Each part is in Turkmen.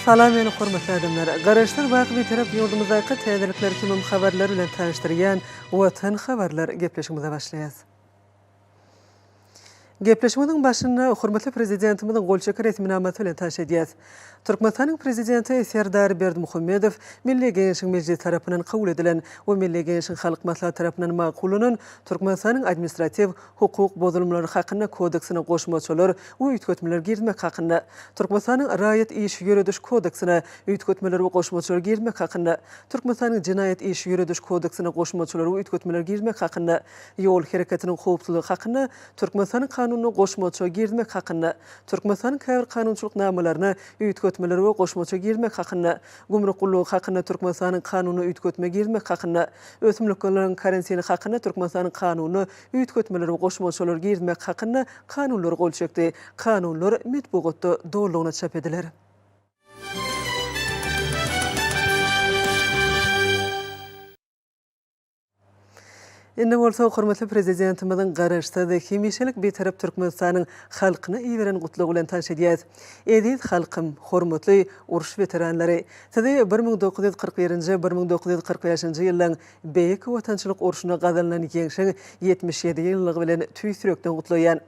Salam meni hormatly adamlar! Garaşsyz baky Bitarap ýurdumyzdaky täzelikler hemem habarlar bilen tanyşdyrýan Watan habarlar gepleşigimize başlaýas. Gepleşigimiziň başynda hormatly Prezidentimiziň gol çeken resminamasy bilen tanyş edýäs. Türkmenistanyň Prezidenti Serdar Berdimuhamedow Milli Geňeşiň Mejlisi tarapyndan kabul edilen we Milli Geňeşiň Halk Maslahaty tarapyndan makullanan Türkmenistanyň Administratiw hukuk bozulmalary hakynda kodeksine goşmaçalar we üýtgetmeler girizmek hakynda, Türkmenistanyň Raýat iş ýörediş kodeksine üýtgetmeler we goşmaçalar girizmek hakynda, Türkmenistanyň Jenaýat iş ýörediş kodeksine goşmaçalar we üýtgetmeler girizmek hakynda, Ýol hereketiniň howpsuzlygy hakynda Türkmenistanyň Kanunyna goşmaça girizmek hakynda, Türkmenistanyň käbir kanunçylyk namalaryna üýtgetmeler we goşmaça girizmek hakynda, Gümrük gullugy hakynda Türkmenistanyň Kanunyna üýtgetme girizmek hakynda, Ösümlikleriň karantini hakynda Türkmenistanyň Kanunyna üýtgetmeler we goşmaçalar girizmek hakynda Kanunlara gol çekdi. Kanunlar metbugatda dolulygyna çap ediler. Indi bolsa hormatly Prezidentimiziň Garaşsyz, hemişelik Bitarap Türkmenistanyň halkyna iberen Gutlagy bilen tanyş edýäris. Eziz halkym, hormatly uruş weteranlary! Sizi 1941-nji, 1945-nji ýyllaryň Beýik Watançylyk urşunda gazanylan Ýeňşiň 77 ýyllygy bilen tüýs ýürekden gutlaýan.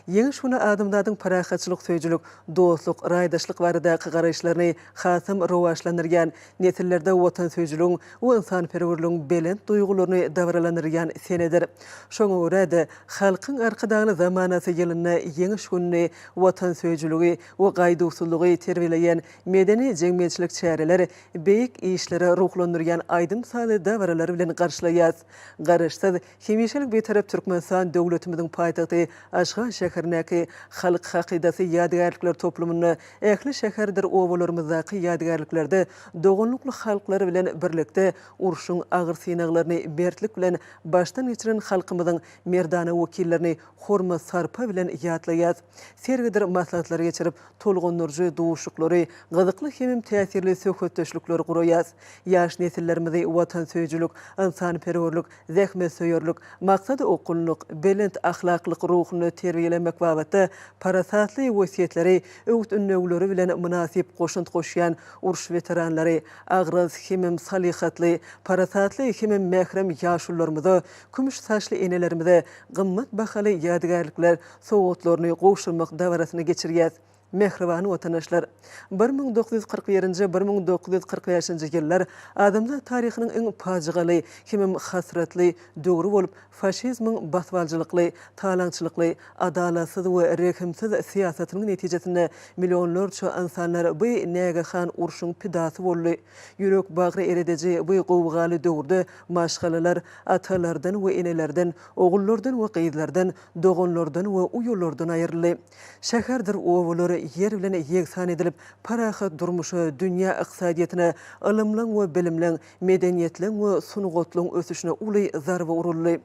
Ýeňiş güni adamzadyň parahatçylyk söýüjilik, dostluk, raýdaşlyk baradaky garaýyşlaryny hasam rowaçlandyrýan, nesillerde watansöýüjiligiň we ynsanperwerligiň belent duýgularyny dabaralandyrýan senedir. Şoňa görä-de, Halkyň Arkadagly zamanasy ýylynda Ýeňiş gününi watansöýüjiligi we gaýduwsyzlygy terbiýeleýän medeni-jemgyýetçilik çäreler, beýik işlere ruhlandyrýan aýdym-sazly dabaralar bilen garşylaýarys. Garaşsyz, hemişelik Bitarap Türkmenistan döwletimiziň paýtagty Aşgabat şäherindäki Halk hakydasy ýadygärlikler toplumynda, ähli şäherdir obalarymyzdaky ýadygärliklerde doganlykly halklar bilen birlikde urşuň agyr synaglaryny mertlik bilen başdan geçiren halkymyzyň merdana wekillerini hormat-sarpa bilen ýatlaýarys. Sergidir maslahatlary geçirip, tolgundyryjy duşuşyklary, gyzykly hemem täsirli söhbetdeşlikleri guraýarys. Ýaş nesillerimizi watansöýüjilik, ynsanperwerlik, zähmetsöýerlik, maksada okgunlyk, belent ahlaklylyk ruhunda terbiýelemek babatda parasatly wesýetleri, öwüt-ündewleri bilen mynasyp goşant goşýan uruş weteranlary, agras hemem salyhatly, parasatly hemem mährem ýaşulularymyza, kümüş saçly enelerimize gymmat bahaly ýadygärlikler sowgatlaryny gowşurmak dabarasyny geçirýäs. Mähriban watandaşlar! 1941-nji, 1945-nji ýyllar adamzat taryhynyň iň pajygaly hemem hasratly döwri bolup, faşizmiň basybalyjylykly, talaňçylykly, adalatsyz we rehimsiz syýasatynyň netijesinde millionlarça ynsanlar bu nägehan urşuň pidasy boldy. Ýürek-bagry erediji bu gowgaly döwürde maşgalalar atalardan we enelerden, ogullardan we gyzlardan, doganlardan we uýalardan aýryldy. Şäherdir obalar ýer bilen ýegsan edilip, parahat durmuşa, dünýä ykdysadyýetine, ylymlaň we bilimleň, medeniýetleň we sungatlaň ösüşine uly zarba uruldy.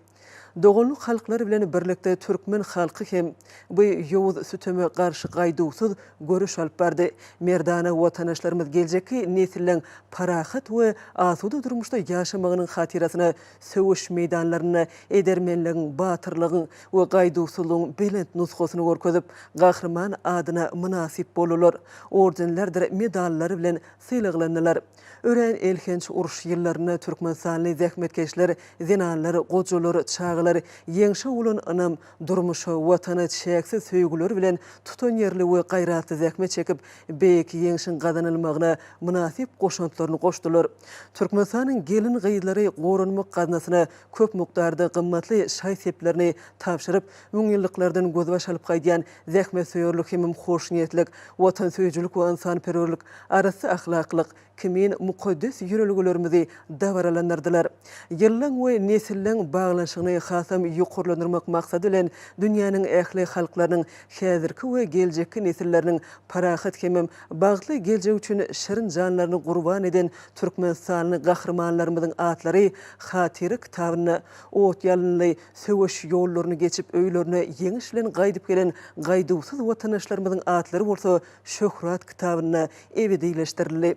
Doganlyk halklar bilen birlikde türkmen halky hem bu ýowuz süteme garşy gaýduwsyz göreş alyp bardy. Merdana watandaşlarymyz geljekki nesilleň parahat we asuda durmuşda ýaşamagynyň hatyrasyna söweş meýdanlarynda edermenligiň, batyrlygyň we gaýduwsyzlygyň belent nusgasyny görkezip, gahryman adyna mynasyp boldular, ordenlerdir medallar bilen sylaglandylar. Örän elhenç uruş ýyllarynda türkmenistanly zähmetkeşler, zenanlar, gojalar, çagalar ýeňşe bolan ynam, durmuşa, Watana çäksiz söýgüleri bilen tutanýerli we gaýratly zähmet çekip, beýik Ýeňşiň gazanylmagyna mynasyp goşantlaryny goşdular. Türkmenistanyň gelin-gyzlary goranmak gaznasyna köp mukdarda gymmatly şaý-seplerini tabşyryp, müňýyllyklardan gözbaş alyp gaýdýan zähmetsöýerlik hemem hoşniýetlik, watansöýüjilik we ynsanperwerlik, arassa ahlaklyk, kimin mukaddes ýörelgelerimizi dabaralandyrdylar. Ýyllaň we nesilleň baglanyşygyny hasam ýokarlandyrmak maksady bilen, dünýäniň ähli halklarynyň häzirki we geljekki nesilleriniň parahat hemem bagtly geljegi üçin şirin janlaryny gurban eden türkmenistanly gahrymanlarymyzyň atlary Hatyra kitabynda, ot-ýalynly söweş ýollaryny geçip öýlerine ýeňiş bilen gaýdyp gelen gaýduwsyz watandaşlarymyzyň atlary bolsa Şöhrat kitabynda ebedileşdirildi.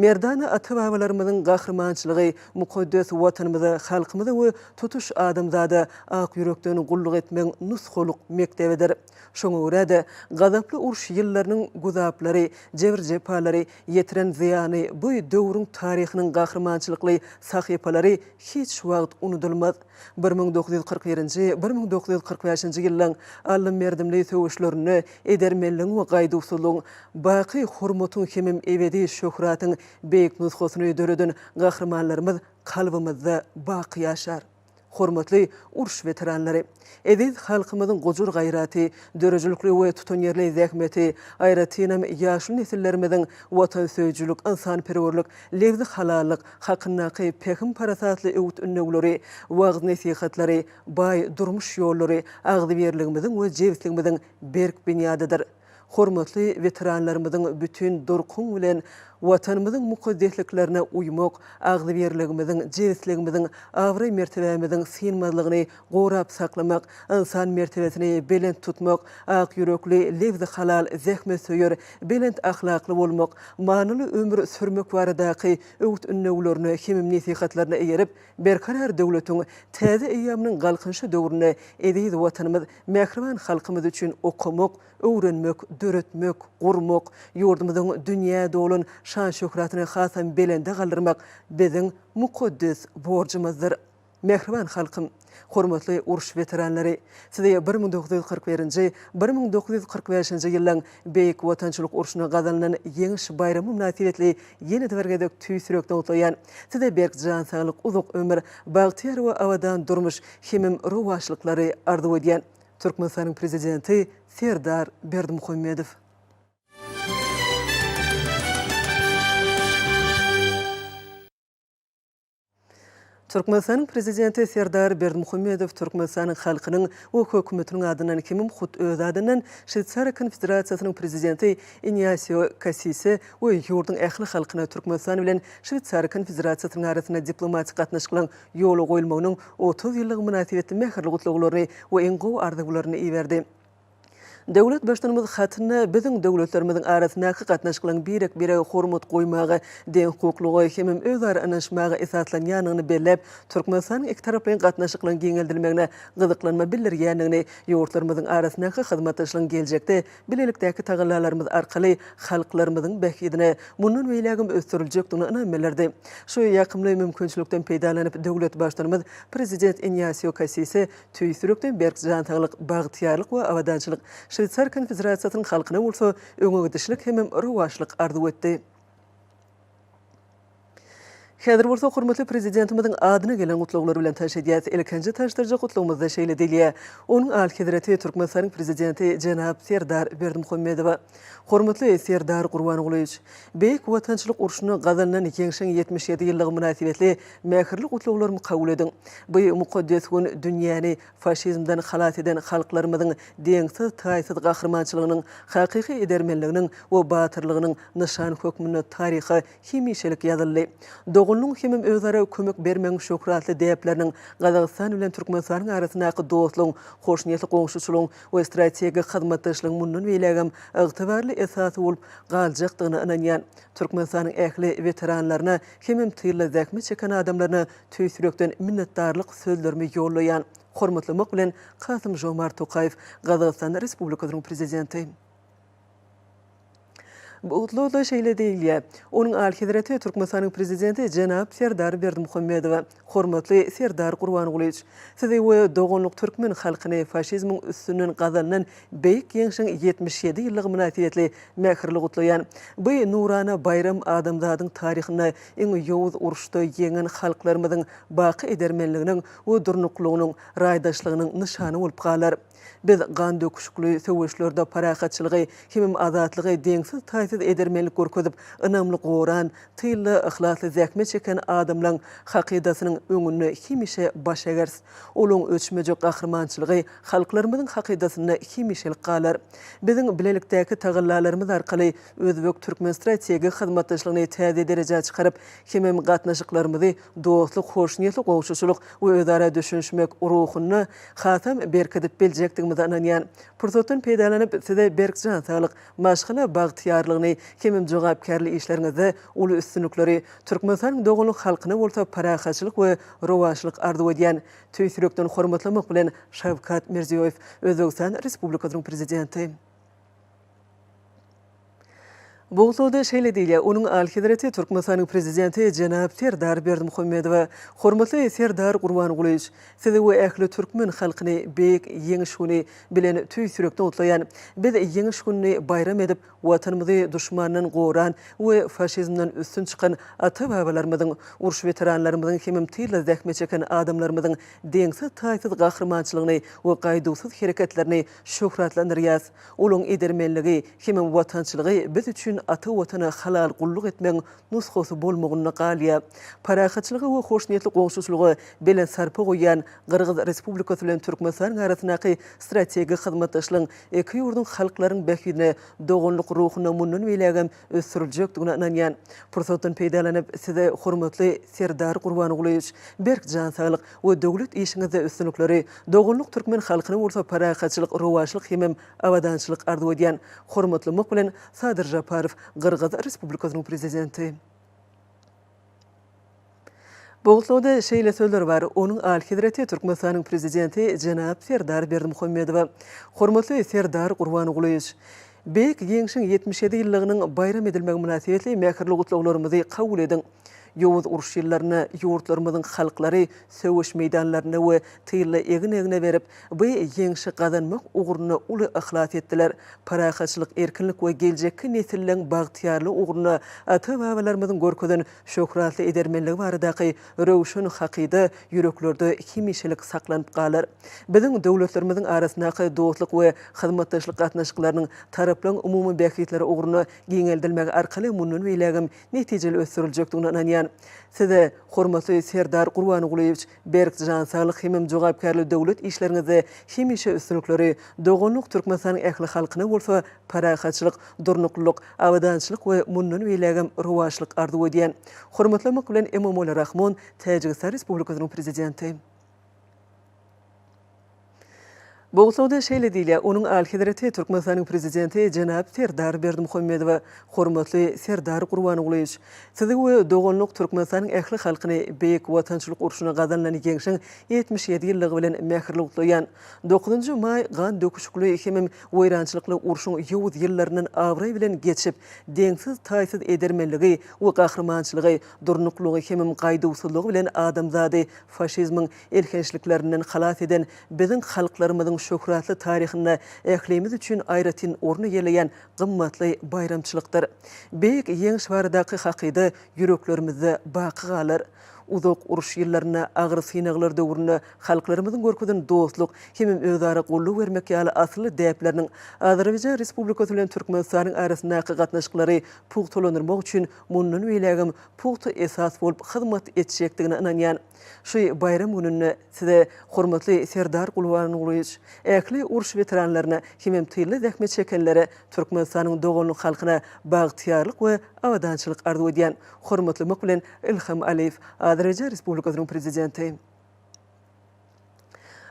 Merdana ata-babalarymyzyň gahrymançylygy mukaddes Watanymyza, halkymyza we tutuş adamzada ak ýürekden gulluk etmegiň nusgalyk mekdebidir. Şoňa görä-de, gazaply uruş ýyllarynyň güzaplary, jebir-jepalary, ýetiren zyýany bu döwrüň taryhynyň gahrymançylykly sahypalary hiç wagt unudylmaz. 1941-nji, 1945-nji ýyllaň aldym-berdimli söweşlerinde edermenligiň we gaýduwsyzlygyň, baky hormatyň hemem ebedi şöhratyň beýik nusgasyny döreden gahrymanlarymyz kalbymyzda baky ýaşar. Hormatly uruş weteranlary! Eziz halkymyzyň gujur-gaýraty, döredijilikli we tutanýerli zähmeti, aýratynam, ýaşuly nesillerimiziň watansöýüjilik, ynsanperwerlik, lebzi-halallyk hakyndaky pähim-parasatly öwüt-ündewleri, wagyz-nesihatlary, baý durmuş ýollary agzybirligimiziň we jebisligimiziň berk binýadydyr. Hormatly weteranlarymyzyň bütin durkuň bilen Watanymyzyň mukaddesliklerine uýmak, agzybirligimiziň, jebisligimiziň, abraý-mertebämiziň synmazlygyny gorap saklamak, ynsan mertebesini belent tutmak, ak ýürekli, lebzi halal, zähmetsöýer, belent ahlakly bolmak, manyly ömür sürmek baradaky öwüt-ündewlerine hemem nesihatlaryna eýerip, Berkarar döwletiň täze eýýamynyň Galkynyşy döwründe eziz Watanymyz, mähriban halkymyz üçin okamak, öwrenmek, döretmek, gurmak, ýurdumyzyň dünýä dolan şan-şöhratyny hasam belende galdyrmak biziň mukaddes borjumyzdyr. Mähriban halkym! Hormatly uruş weteranlary! Sizi 1941-nji, 1945-nji ýyllaň Beýik Watançylyk urşunda gazanylan Ýeňiş baýramy mynasybetli ýene-de bir gezek tüýs ýürekden gutlaýan. Size berk jan saglyk, uzak ömür, bagtyýar we abadan durmuş hemem rowaçlyklary arzuw edýän. Türkmenistanyň Prezidenti Serdar Berdimuhamedow. Türkmenistanyň Prezidenti Serdar Berdimuhamedow Türkmenistanyň halkynyň we Hökümetiniň adyndan hemem hut öz adyndan Şweýsariýa Konfederasiýasynyň Prezidenti Inýasio Kassise we ýurduň ähli halkyna Türkmenistan bilen Şweýsariýa Konfederasiýasynyň arasynda diplomatik gatnaşyklaryň ýola goýulmagynyň 30 ýyllygy mynasybetli mähirli gutlaglaryny we iň gowy arzuwlaryny iberdi. Döwlet Baştutanymyz hatynda biziň döwletlerimiziň arasyndaky gatnaşyklaryň birek-birege hormat goýmaga, deňhukuklyga hemem özara ynanyşmaga esaslanýandygyny belläp, Türkmenistanyň ikitaraplaýyn gatnaşyklaryň giňeldilmegine gyzyklanma bildirýändigini, ýurtlarymyzyň arasyndaky hyzmatdaşlygyň geljekde bilelikdäki tagallalarymyz arkaly halklarymyzyň bähbidine mundan beýlägem ösdüriljekdigine ynam bildirdi. Şu ýakymly mümkinçilikden peýdalanyp, döwlet Baştutanymyz Prezident Inýasio Kassise Tüýs ýürekden berk jan saglyk, bagtyýarlyk we abadançylyk, Şweýsar Konfederasiýasynyň halkyna bolsa öňegidişlik hemem rowaçlyk arzuw etdi. Häzir bolsa hormatly Prezidentimiziň adyna gelen gutlaglar bilen tanyş edýäs. Ilkinji tanyşdyryjy gutlagymyzda şeýle diýilýär, Onuň Alyhezreti Türkmenistanyň Prezidenti jenap Serdar Berdimuhamedowa. Hormatly Serdar Gurbangulyýewiç! Beýik Watançylyk urşunda gazanylan Ýeňşiň 77 ýyllygy mynasybetli mähirli gutlaglarymy kabul ediň. Bu mukaddes gün dünýäni faşizmden halas eden halklarymyzyň deňsiz-taýsyz gahrymançylygynyň, hakyky edermenliginiň we batyrlygynyň nyşany hökmünde taryha hemişelik ýazyldy. Doganlygyň hemem özara kömek bermegiň şöhratly däpleriniň Gazagystan bilen Türkmenistanyň arasyndaky dostlugyň, hoşniýetli goňşuçylygyň we strategik hyzmatdaşlygyň mundan beýlägem ygtybarly esasy bolup galjakdygyna ynanýan. Türkmenistanyň ähli weteranlaryna hemem tylda zähmet çeken adamlaryna tüýs ýürekden minnetdarlyk sözlerimi ýollaýan. Hormatlamak bilen, Kasym-Žomart Tokaýew, Gazagystan Respublikasynyň Prezidenti. Bu gutlagda şeýle diýilýär, Onuň Alyhezreti Türkmenistanyň Prezidenti jenap Serdar Berdimuhamedowa, Hormatly Serdar Gurbangulyç! Sizi we doganlyk türkmen halkyny faşizmiň üstünden gazanylan Beýik Ýeňşiň 77 ýyllygy mynasybetli mähirli gutlaýan. Bu nurana baýram adamzadyň taryhynda iň ýowuz uruşda ýeňen halklarymyzyň baky edermenliginiň we durnuklylygynyň, raýdaşlygynyň nyşany bolup galar. Biz gan döküşikli söweşlerde parahatçylygy hemem azatlygy deňsiz-taýsyz edermenlik görkezip, ynamly goran, tylda yhlasly zähmet çeken adamlaň hakydasynyň öňünde hemişe baş egeris. Olaň öçmejek gahrymançylygy halklarymyzyň hakydasynda hemişelik galar. Biziň bilelikdäki tagallalarymyz arkaly özbek-türkmen strategik hyzmatdaşlygyny täze derejä çykaryp, hemem gatnaşyklarymyzy dostluk, hoşniýetli goňşuçylyk we özara düşünişmek ruhunda hasam berkidip biljekdigimize ynanýan. Pursatdan peýdalanyp, Size berk jan saglyk, maşgala bagtyýarlygyny. saglygyny hemem jogapkärli işleriňizde uly üstünlikleri, Türkmenistanyň doganlyk halkyna bolsa parahatçylyk we rowaçlyk arzuw edýän. Tüýs ýürekden hormatlamak bilen, Şawkat Mirziýoýew, Özbegistan Respublikasynyň Prezidenti. Bu hususda şeýle diýilýär, Onuň Alyhezreti Türkmenistanyň Prezidenti jenap Serdar Berdimuhamedowa, Hormatly Serdar Gurbangulyýewiç, Sizi we ähli türkmen halkyny Beýik Ýeňiş güni bilen tüýs ýürekden gutlaýan. Biz Ýeňiş gününi baýram edip, Watanymyzy duşmandan goran we faşizmden üstün çykan ata-babalarymyzyň, uruş weteranlarymyzyň hemem tylda zähmet çeken adamlarymyzyň deňsiz-taýsyz gahrymançylygyny we gaýduwsyz hereketlerini şöhratlandyrýas. Olaň edermenligi hemem watançylygy biz üçin ata Watana halal gulluk etmegiň nusgasy bolmagynda galýar. Parahatçylyga we hoşniýetli goňşuçylyga belent sarpa goýýan Gyrgyz Respublikasy bilen Türkmenistanyň arasyndaky strategik hyzmatdaşlygyň iki ýurduň halklaryň bähbidine doganlyk ruhunda mundan beýlägem ösdüriljekdigine ynanýan. Pursatdan peýdalanyp, Size, hormatly Serdar Gurbangulyýewiç, berk jan saglyk we döwlet işiňizde üstünlikleri, doganlyk türkmen halkyna bolsa parahatçylyk, rowaçlyk hemem abadançylyk arzuw edýän. Hormatlamak bilen, Sadyr Žaparow, Gyrgyz Respublikasynyň Prezidenti. Bu gutlagda şeýle sözler bar, Onuň Alyhezreti Türkmenistanyň Prezidenti jenap Serdar Berdimuhamedowa. Hormatly Serdar Gurbangulyýewiç! Beýik Ýeňşiň 77 ýyllygynyň baýram edilmegi mynasybetli mähirli gutlaglarymyzy kabul ediň! Ýowuz uruş ýyllarynda ýurtlarymyzyň halklary söweş meýdanlarynda we tylda egin-egne berip, bu Ýeňşi gazanmak ugrunda uly yhlas etdiler. Parahatçylyk, erkinlik we geljekki nesilleň bagtyýarlygy ugrunda ata-babalarymyzyň görkezen şöhratly edermenligi baradaky röwşen hakyda ýüreklerde hemişelik saklanyp galar. Biziň döwletlerimiziň arasyndaky dostluk we hyzmatdaşlyk gatnaşyklarynyň taraplaryň umumy bähbitleri ugrunda giňeldilmegi arkaly mundan beýlägem netijeli ösdüriljekdigine ynanýan. Size, hormatly Serdar Gurbangulyýewiç, berk jan saglyk hemem jogapkärli döwlet işleriňizde hemişe üstünlikleri, doganlyk Türkmenistanyň ähli halkyna bolsa parahatçylyk, durnuklylyk, abadançylyk we mundan beýlägem rowaçlyk arzuw edýän. Hormatlamak bilen Emomali Rahmon, Täjigistan Respublikasynyň Prezidenti. Bu gutlagda şeýle diýilýär, Onuň Alyhezreti Türkmenistanyň Prezidenti jenap Serdar Berdimuhamedowa, Hormatly Serdar Gurbangulyýewiç! Sizi we doganlyk Türkmenistanyň ähli halkyny Beýik Watançylyk urşunda gazanylan Ýeňşiň 77 ýyllygy bilen mähirli gutlaýan. Dokuzynjy maý gan döküşikli hemem weýrançylykly urşuň ýowuz ýyllaryndan abraý bilen geçip, deňsiz-taýsyz edermenligi we gahrymançylygy, durnuklylygy hemem gaýduwsyzlygy bilen adamzady faşizmiň elhençliklerinden halas eden biziň halklarymyzyň şöhratly taryhynda ählimiz üçin aýratyn orun eýeleýän gymmatly baýramçylykdyr. Beýik Ýeňiş baradaky hakyda ýüreklerimizde baky galar. Uzak uruş ýyllarynda, agyr synaglar döwründe halklarymyzyň görkezen dostluk hemem özara goldaw bermek ýaly asylly däpleriniň Azerbaýjan Respublikasy bilen Türkmenistanyň arasyndaky gatnaşyklary pugtalandyrmak üçin mundan beýlägem pugta esas bolup hyzmat etjekdigine ynanýan. Şu baýram gününde Size, hormatly Serdar Gurbangulyýewiç, ähli uruş weteranlaryna hemem tylda zähmet çekenlere, Türkmenistanyň doganlyk halkyna bagtyýarlyk we abadançylyk arzuw edýän. Hormatlamak bilen, Ilham Aliýew, Azerbaýjan Respublikasynyň Prezidenti.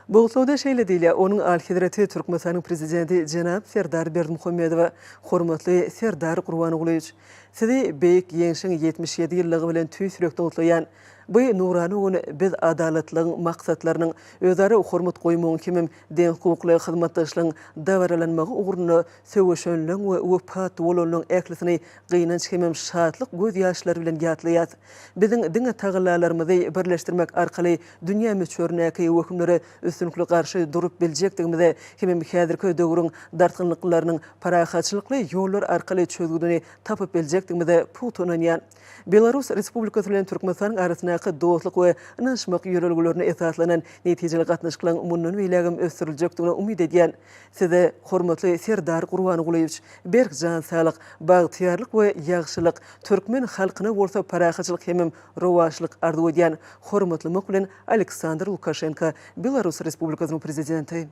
Bu gutlagda şeýle diýilýär, Onuň Alyhezreti Türkmenistanyň Prezidenti jenap Serdar Berdimuhamedowa, Hormatly Serdar Gurbangulyýewiç! Sizi Beýik Ýeňşiň 77 ýyllygy bilen tüýs ýürekden gutlaýan. Bu nurana gün biz adalatlygyň maksatlarynyň, özara hormat goýmagyň hemem deňhukukly hyzmatdaşlygyň dabaralanmagy ugrunda söweşenleň we wepat bolanlaryň ählisini gynanç hemem şatlyk gözýaşlary bilen ýatlaýas. Biziň diňe tagallalarymyzy birleşdirmek arkaly dünýä möçberindäki wehimlere üstünlikli garşy durup biljekdigimize hemem häzirki döwrüň dartgynlyklarynyň parahatçylykly ýollar arkaly çözgüdini tapyp biljekdigimize pugta ynanýan. Belarus Respublikasy bilen Türkmenistanyň arasyndaky dostluk we ynanyşmak ýörelgelerine esaslanan netijeli gatnaşyklaryň mundan beýlägem ösdüriljekdigine umyt edýän. Size, hormatly Serdar Gurbangulyýewiç, berk jan saglyk, bagtyýarlyk we ýagşylyk, türkmen halkyna bolsa parahatçylyk hemem rowaçlyk arzuw edýän. Hormatlamak bilen, Aleksandr Lukaşenko, Belarus Respublikasynyň Prezidenti.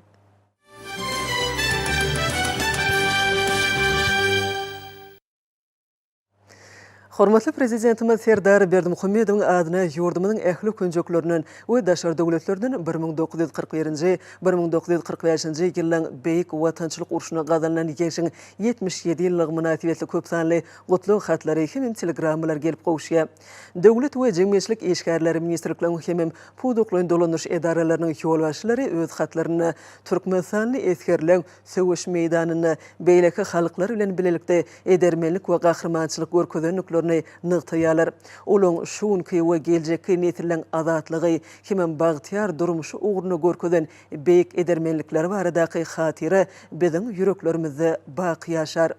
Hormatly Prezidentimiz Serdar Berdimuhamedowyň adyna ýurdumyzyň ähli künjeklerinden we daşary döwletlerden 1941-nji, 1945-nji ýyllaryň Beýik Watançylyk urşunda gazanylan Ýeňşiň 77 ýyllygy mynasybetli köpsanly gutlag hatlary hemem telegrammalar gelip gowuşýar. Döwlet we jemgyýetçilik işgärleri, ministrlikleriň hemem pudaklaýyn dolandyryş edaralarynyň ýolbaşçylary öz hatlarynda türkmenistanly esgerleň söweş meýdanynda beýleki halklar bilen bilelikde edermenlik we gahrymançylyk görkezendiklerini nygtaýarlar. Olaň şu günki we geljekki nesilleň azatlygy hemem bagtyýar durmuşy ugrunda görkezen beýik edermenlikleri baradaky hatyra biziň ýüreklerimizde baky ýaşar.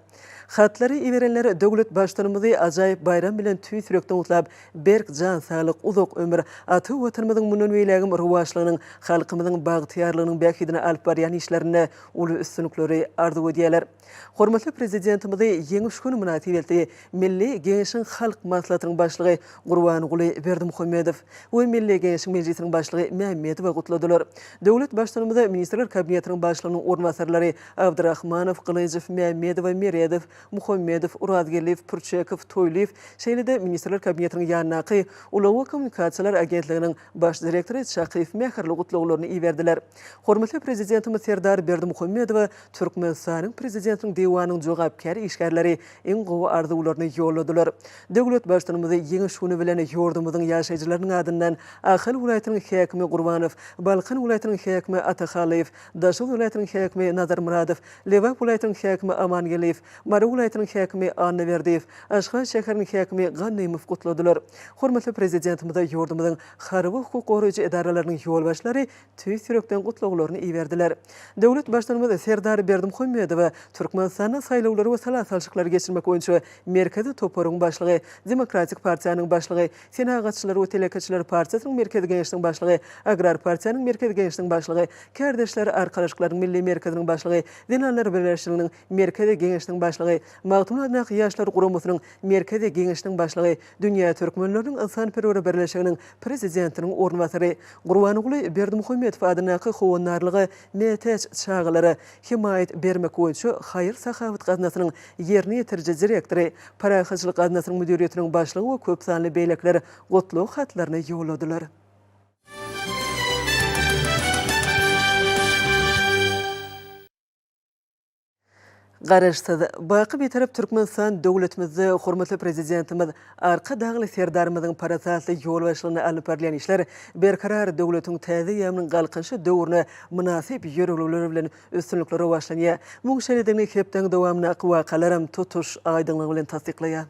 Hatlary iberenler döwlet Baştutanymyzy ajaýyp baýram bilen tüýs ýürekden gutlap, berk jan saglyk, uzak ömür, ata Watanymyzyň mundan beýlägem rowaçlygynyň, halkymyzyň bagtyýarlygynyň bähbidine alyp barýan işlerinde uly üstünlikleri arzuw edýärler. Hormatly Prezidentimizi Ýeňiş güni mynasybetli Milli Geňeşiň Halk Maslahatynyň Başlygy Gurbanguly Berdimuhamedow we Milli Geňeşiň Mejlisiniň Başlygy Mämmedowa gutladylar. Döwlet Baştutanymyza Ministrler Kabinetiniň Başlygynyň orunbasarlary Abdyrahmanow, Gylyjow, Mämmedowa, Meredow, Muhammedow, Orazgeldiýew, Pürçekow, Toýlyýew, şeýle-de Ministrler Kabinetiniň ýanyndaky Ulag we kommunikasiýalar agentliginiň Baş direktory Çakyýew mähirli gutlaglaryny iberdiler. Hormatly Prezidentimiz Serdar Berdimuhamedowa Türkmenistanyň Prezidentiniň Diwanynyň jogapkär işgärleri iň gowy arzuwlaryny ýolladylar. Döwlet Baştutanymyzy Ýeňiş güni bilen ýurdumyzyň ýaşaýjylarynyň adyndan Ahal welaýatynyň häkimi Gurbanow, Balkan welaýatynyň häkimi Atahalyýew, Daşoguz welaýatynyň häkimi Nazarmyradow, Lebap welaýatynyň häkimi Amangeldiýew, Mary welaýatynyň häkimi Annaberdiýew, Aşgabat şäheriniň häkimi Gannymow gutladylar. Hormatly Prezidentimize ýurdumyzyň harby hukuk goraýjy edaralarynyň ýolbaşçylary tüýs ýürekden gutlaglaryny iberdiler. Döwlet Baştutanymyz Serdar Berdimuhamedowa Türkmenistanda saýlawlary we sala salşyklary geçirmek boýunça Merkezi toparyň başlygy, Demokratik partiýanyň başlygy, Senagatçylar we telekeçiler partiýasynyň Merkezi Geňeşiniň başlygy, Agrar partiýanyň Merkezi Geňeşiniň başlygy, Kärdeşler arkalaşyklarynyň Milli merkeziniň başlygy, Zenanlar birleşiginiň Merkezi Geňeşiniň başlygy, Magtymguly adyndaky Ýaşlar guramasynyň Merkezi Geňeşiniň başlygy, Dünýä türkmenleriniň ynsanperwer birleşiginiň Prezidentiniň orunbasary, Gurbanguly Berdimuhamedow adyndaky Howandarlyga mätäç çagalara hemaýat bermek boýunça haýyr-sahawat gaznasynyň ýerine ýetiriji direktory, Parahatçylyk gaznasynyň müdiriýetiniň başlygy we köp sanly beýlekiler gutlag hatlaryny ýolladylar. Garaşsyz, baky Bitarap Türkmenistan döwletimizde hormatly Prezidentimiz Arkadagly Serdarymyzyň parasatly ýolbaşçylygynda alnyp barylýan işler Berkarar döwletiň täze eýýamynyň Galkynyşy döwrüne mynasyp ýörelgeler bilen üstünlikli rowaçlanýar. Muň şeýledigini hepdäň dowamyndaky wakalaram tutuş aýdyňlygy bilen tassyklaýar.